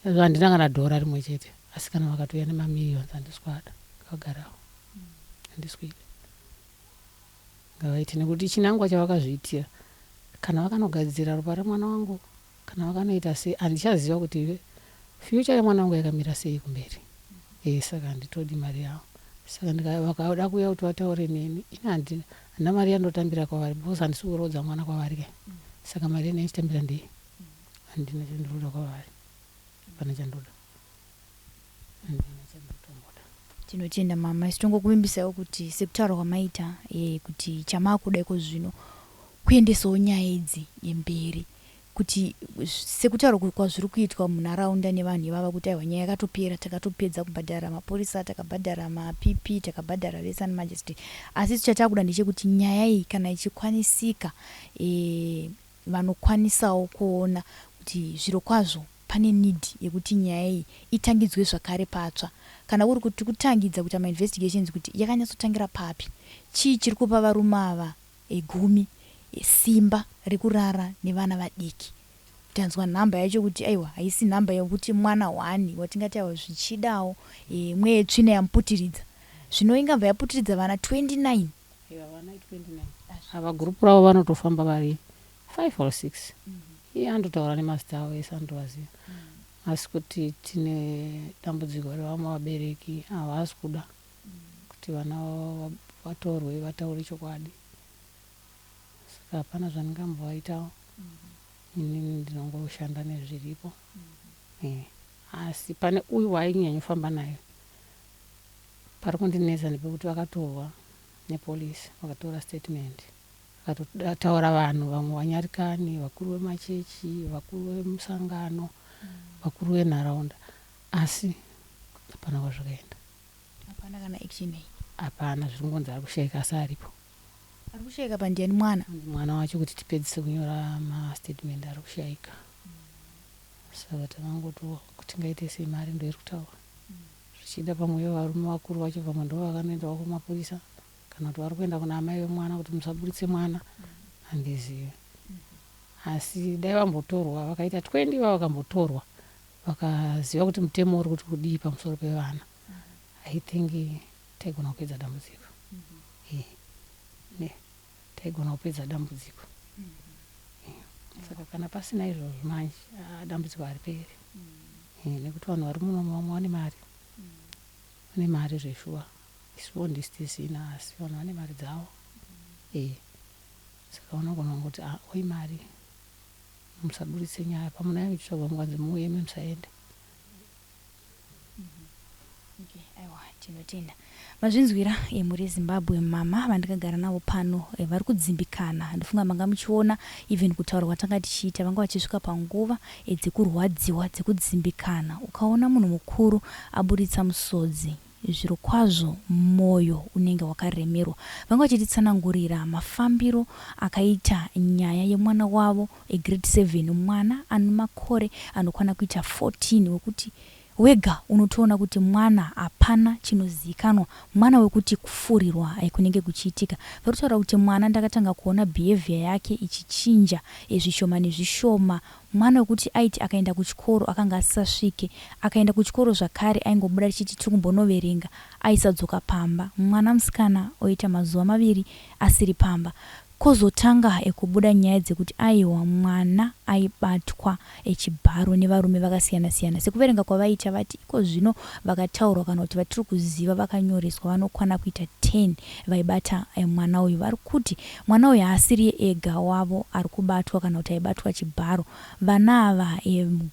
Handina kana dhora rimwe chete, asi kana vakatouya nemamillions handisi kuada, ngavagarawo, handisi kuida. Ngavaite nekuti chinangwa chavakazviitira, kana vakanogadzira ropa remwana wangu, kana vakanoita sei, handichaziva kuti future yemwana wangu yakamira sei kumberi. E, saka handitodi mari yavo. Saka vakada kuuya kuti vataure neni, ini handina mari yandotambira kwavari because handisi kuroodza mwana kwavari ke. Saka mari yanei ndichitambira ndei? Handina chandinoda kwavari, hapana chandoda, handina chandotomboda. Tinotenda mama. Isu tongokuvimbisaiwo kuti sekutaura kwamaita kuti chamaakuda iko zvino kuendesawo nyaya idzi mberi, kuti sekutaura kwazviri kuitwa munharaunda nevanhu ivava kuti aiwa, nyaya yakatopera, takatopedza kubhadhara mapurisa, takabhadhara maPP, takabhadhara vese ana magistrate, asi isu chatakuda ndechekuti nyaya iyi kana ichikwanisika, vanokwanisawo kuona kuti zviro kwazvo pane need yekuti nyaya iyi itangidzwe zvakare patsva, kana kuri kuti kutangidza kuita mainvestigations kuti yakanyatsotangira papi, chii chiri kupa varume ava 10 simba rekurara nevana vadiki. Tanzwa nhamba yacho kuti aiwa, haisi nhamba yekuti mwana 1 watingati aiwa, zvichidawo mweya yetsvina yamuputiridza, zvino ingabva yaputiridza vana 29. Iva vana 29 ava, gurupu ravo vanotofamba vari 5 or 6. Iye andotaura nemazita avo ese, andovaziva. Asi kuti tine dambudziko revamwe vabereki, havasi kuda kuti vana vavo vatorwe vataure chokwadi. Saka hapana zvandingambovaitawo, inini ndinongoshanda nezviripo. Asi pane uyu waainyanyofamba naye, pari kundinetsa ndepekuti vakatorwa nepolisi, vakatora statement, vakatotaura vanhu vamwe vanyarikani, vakuru vemachechi, vakuru vemusangano, vakuru venharaunda, asi hapana kwazvakaenda. Hapana kana action iyi? Hapana. Zviri kungonzi ari kushayika, asi aripo. Ari kushayika pandiani? Mwana? Mwana wacho, kuti tipedzise kunyora mastatement, ari kushayika. Saka takangoti kuti ngaite sei, mari ndo iri kutaura, zvichida pamwe varume vakuru vacho pamwe ndo vakanoendawo kumapurisa, kana kuti vari kuenda kuna amai vemwana kuti musaburitse mwana, handizivi. Asi dai vambotorwa vakaita 20, va vakambotorwa vakaziva kuti mutemo uri kuti kudii pamusoro pevana, I think taigona kupedza dambudziko. Ne taigona kupedza dambudziko. Saka kana pasina izvozvo manje, dambudziko hariperi, nekuti vanhu vari muno vamwe vane mari, vane mari zveshuwa. Isuwo ndisi tisina, asi vanhu vane mari dzavo. Saka unogona kungoti, "Ah, oi mari, musaburitse nyaya." Pamunaya muchitsvagwa, mukanzi muuyeme, musaende. Okay, aiwa, tinotenda. Mazvinzwira, emhuri yeZimbabwe, mama vandakagara navo pano vari kudzimbikana. Ndofunga manga muchiona even kutaura kwatanga tichiita, vanga vachisvika panguva dzekurwadziwa, dzekudzimbikana. Ukaona munhu mukuru aburitsa musodzi, zviro kwazvo mwoyo unenge wakaremerwa. Vanga vachititsanangurira mafambiro akaita nyaya yemwana wavo egrade 7, mwana ane makore anokwana kuita 14, wekuti wega unotoona kuti mwana hapana chinozivikanwa, mwana wekuti kufurirwa kunenge kuchiitika. Vari kutaura kuti mwana ndakatanga kuona behaviour yake ichichinja zvishoma nezvishoma, mwana wekuti aiti akaenda kuchikoro akanga asisasvike, akaenda kuchikoro zvakare aingobuda richiti tiri kumbonoverenga, aisadzoka pamba. Mwana musikana oita mazuva 2 asiri pamba, kwozotanga ekubuda nyaya dzekuti aiwa, mwana aibatwa echibharo nevarume vakasiyana-siyana. Sekuverenga kwavaita, vati iko zvino vakataurwa kana kuti vatiri kuziva vakanyoreswa vanokwana kuita 10 vaibata mwana uyu. Vari kuti mwana uyu haasiriye ega wavo ari kubatwa kana kuti aibatwa chibharo. Vana ava,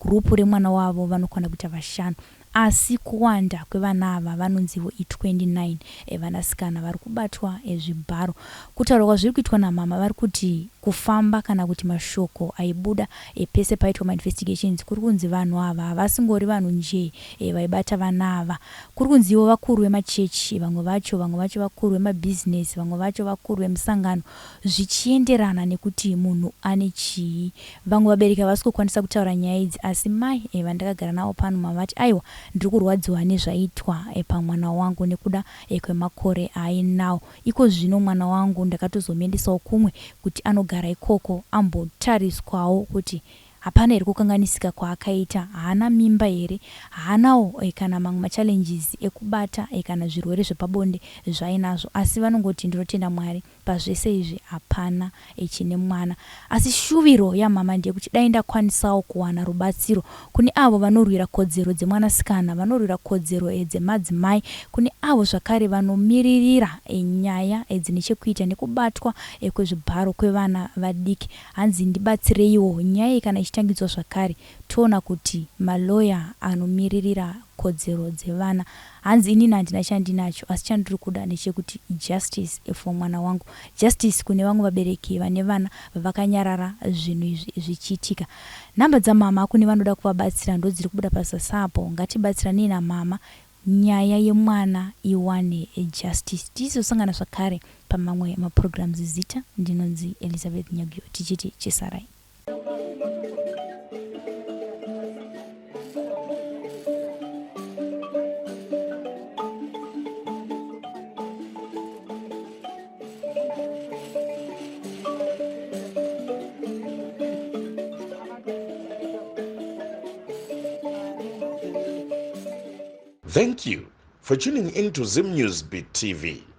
gurupu remwana wavo, vanokwana kuita vashanu, asi kuwanda kwevana ava vanonzivo i29 vanasikana vari kubatwa zvibharo. Kutaura kwazviri kuitwa namama, vari kuti kufamba kana kuti mashoko aibuda e, pese paitwa mainvestigations kuri kunzi vanhu ava havasingori vanhu njee e, vaibata vana ava kuri kunzi ivo vakuru vemachechi vamwe vacho vamwe vacho vakuru vemabhizinesi vamwe vacho vakuru vemusangano zvichienderana nekuti munhu ane chii vamwe vabereki havasi kukwanisa kutaura nyaya idzi asi mai e, vandakagara navo pano mavati aiwa ndiri kurwadziwa nezvaitwa e, pamwana wangu nekuda e, kwemakore aainawo Iko zvino mwana wangu ndakatozomuendesawo kumwe kuti anogara ikoko ambotariswawo kuti hapana here kukanganisika kwaakaita, haana mimba here, haanawo eh, kana mamwe machallenges ekubata eh, kana zvirwere zvepabonde zvaainazvo. Asi vanongoti ndinotenda Mwari pazvese izvi hapana eh, chine mwana. Asi shuviro yamama ndeyekuti dai ndakwanisawo kuwana rubatsiro kune avo vanorwira kodzero dzemwanasikana, vanorwira kodzero eh, dzemadzimai, kune avo zvakare vanomiririra eh, nyaya eh, dzine chekuita nekubatwa eh, kwezvibharo kwevana vadiki. Hanzi ndibatsireiwo nyaya iyi kana ichitangidzwa zvakare toona kuti malawyer anomiririra kodzero dzevana hanzi inini handina chandinacho asi chandiri kuda ndechekuti justice for mwana wangu justice kune vamwe vabereki vane vana vakanyarara zvinhu izvi zvichiitika nhamba dzamama kune vanoda kuvabatsira ndodziri kubuda pazasi apo ngatibatsiranei namama nyaya yemwana iwane justice tichizosangana zvakare pamamwe maprograms zita ndinonzi Elizabeth Nyagyo tichiti chisarai. Thank you for tuning in to Zim News Beat TV.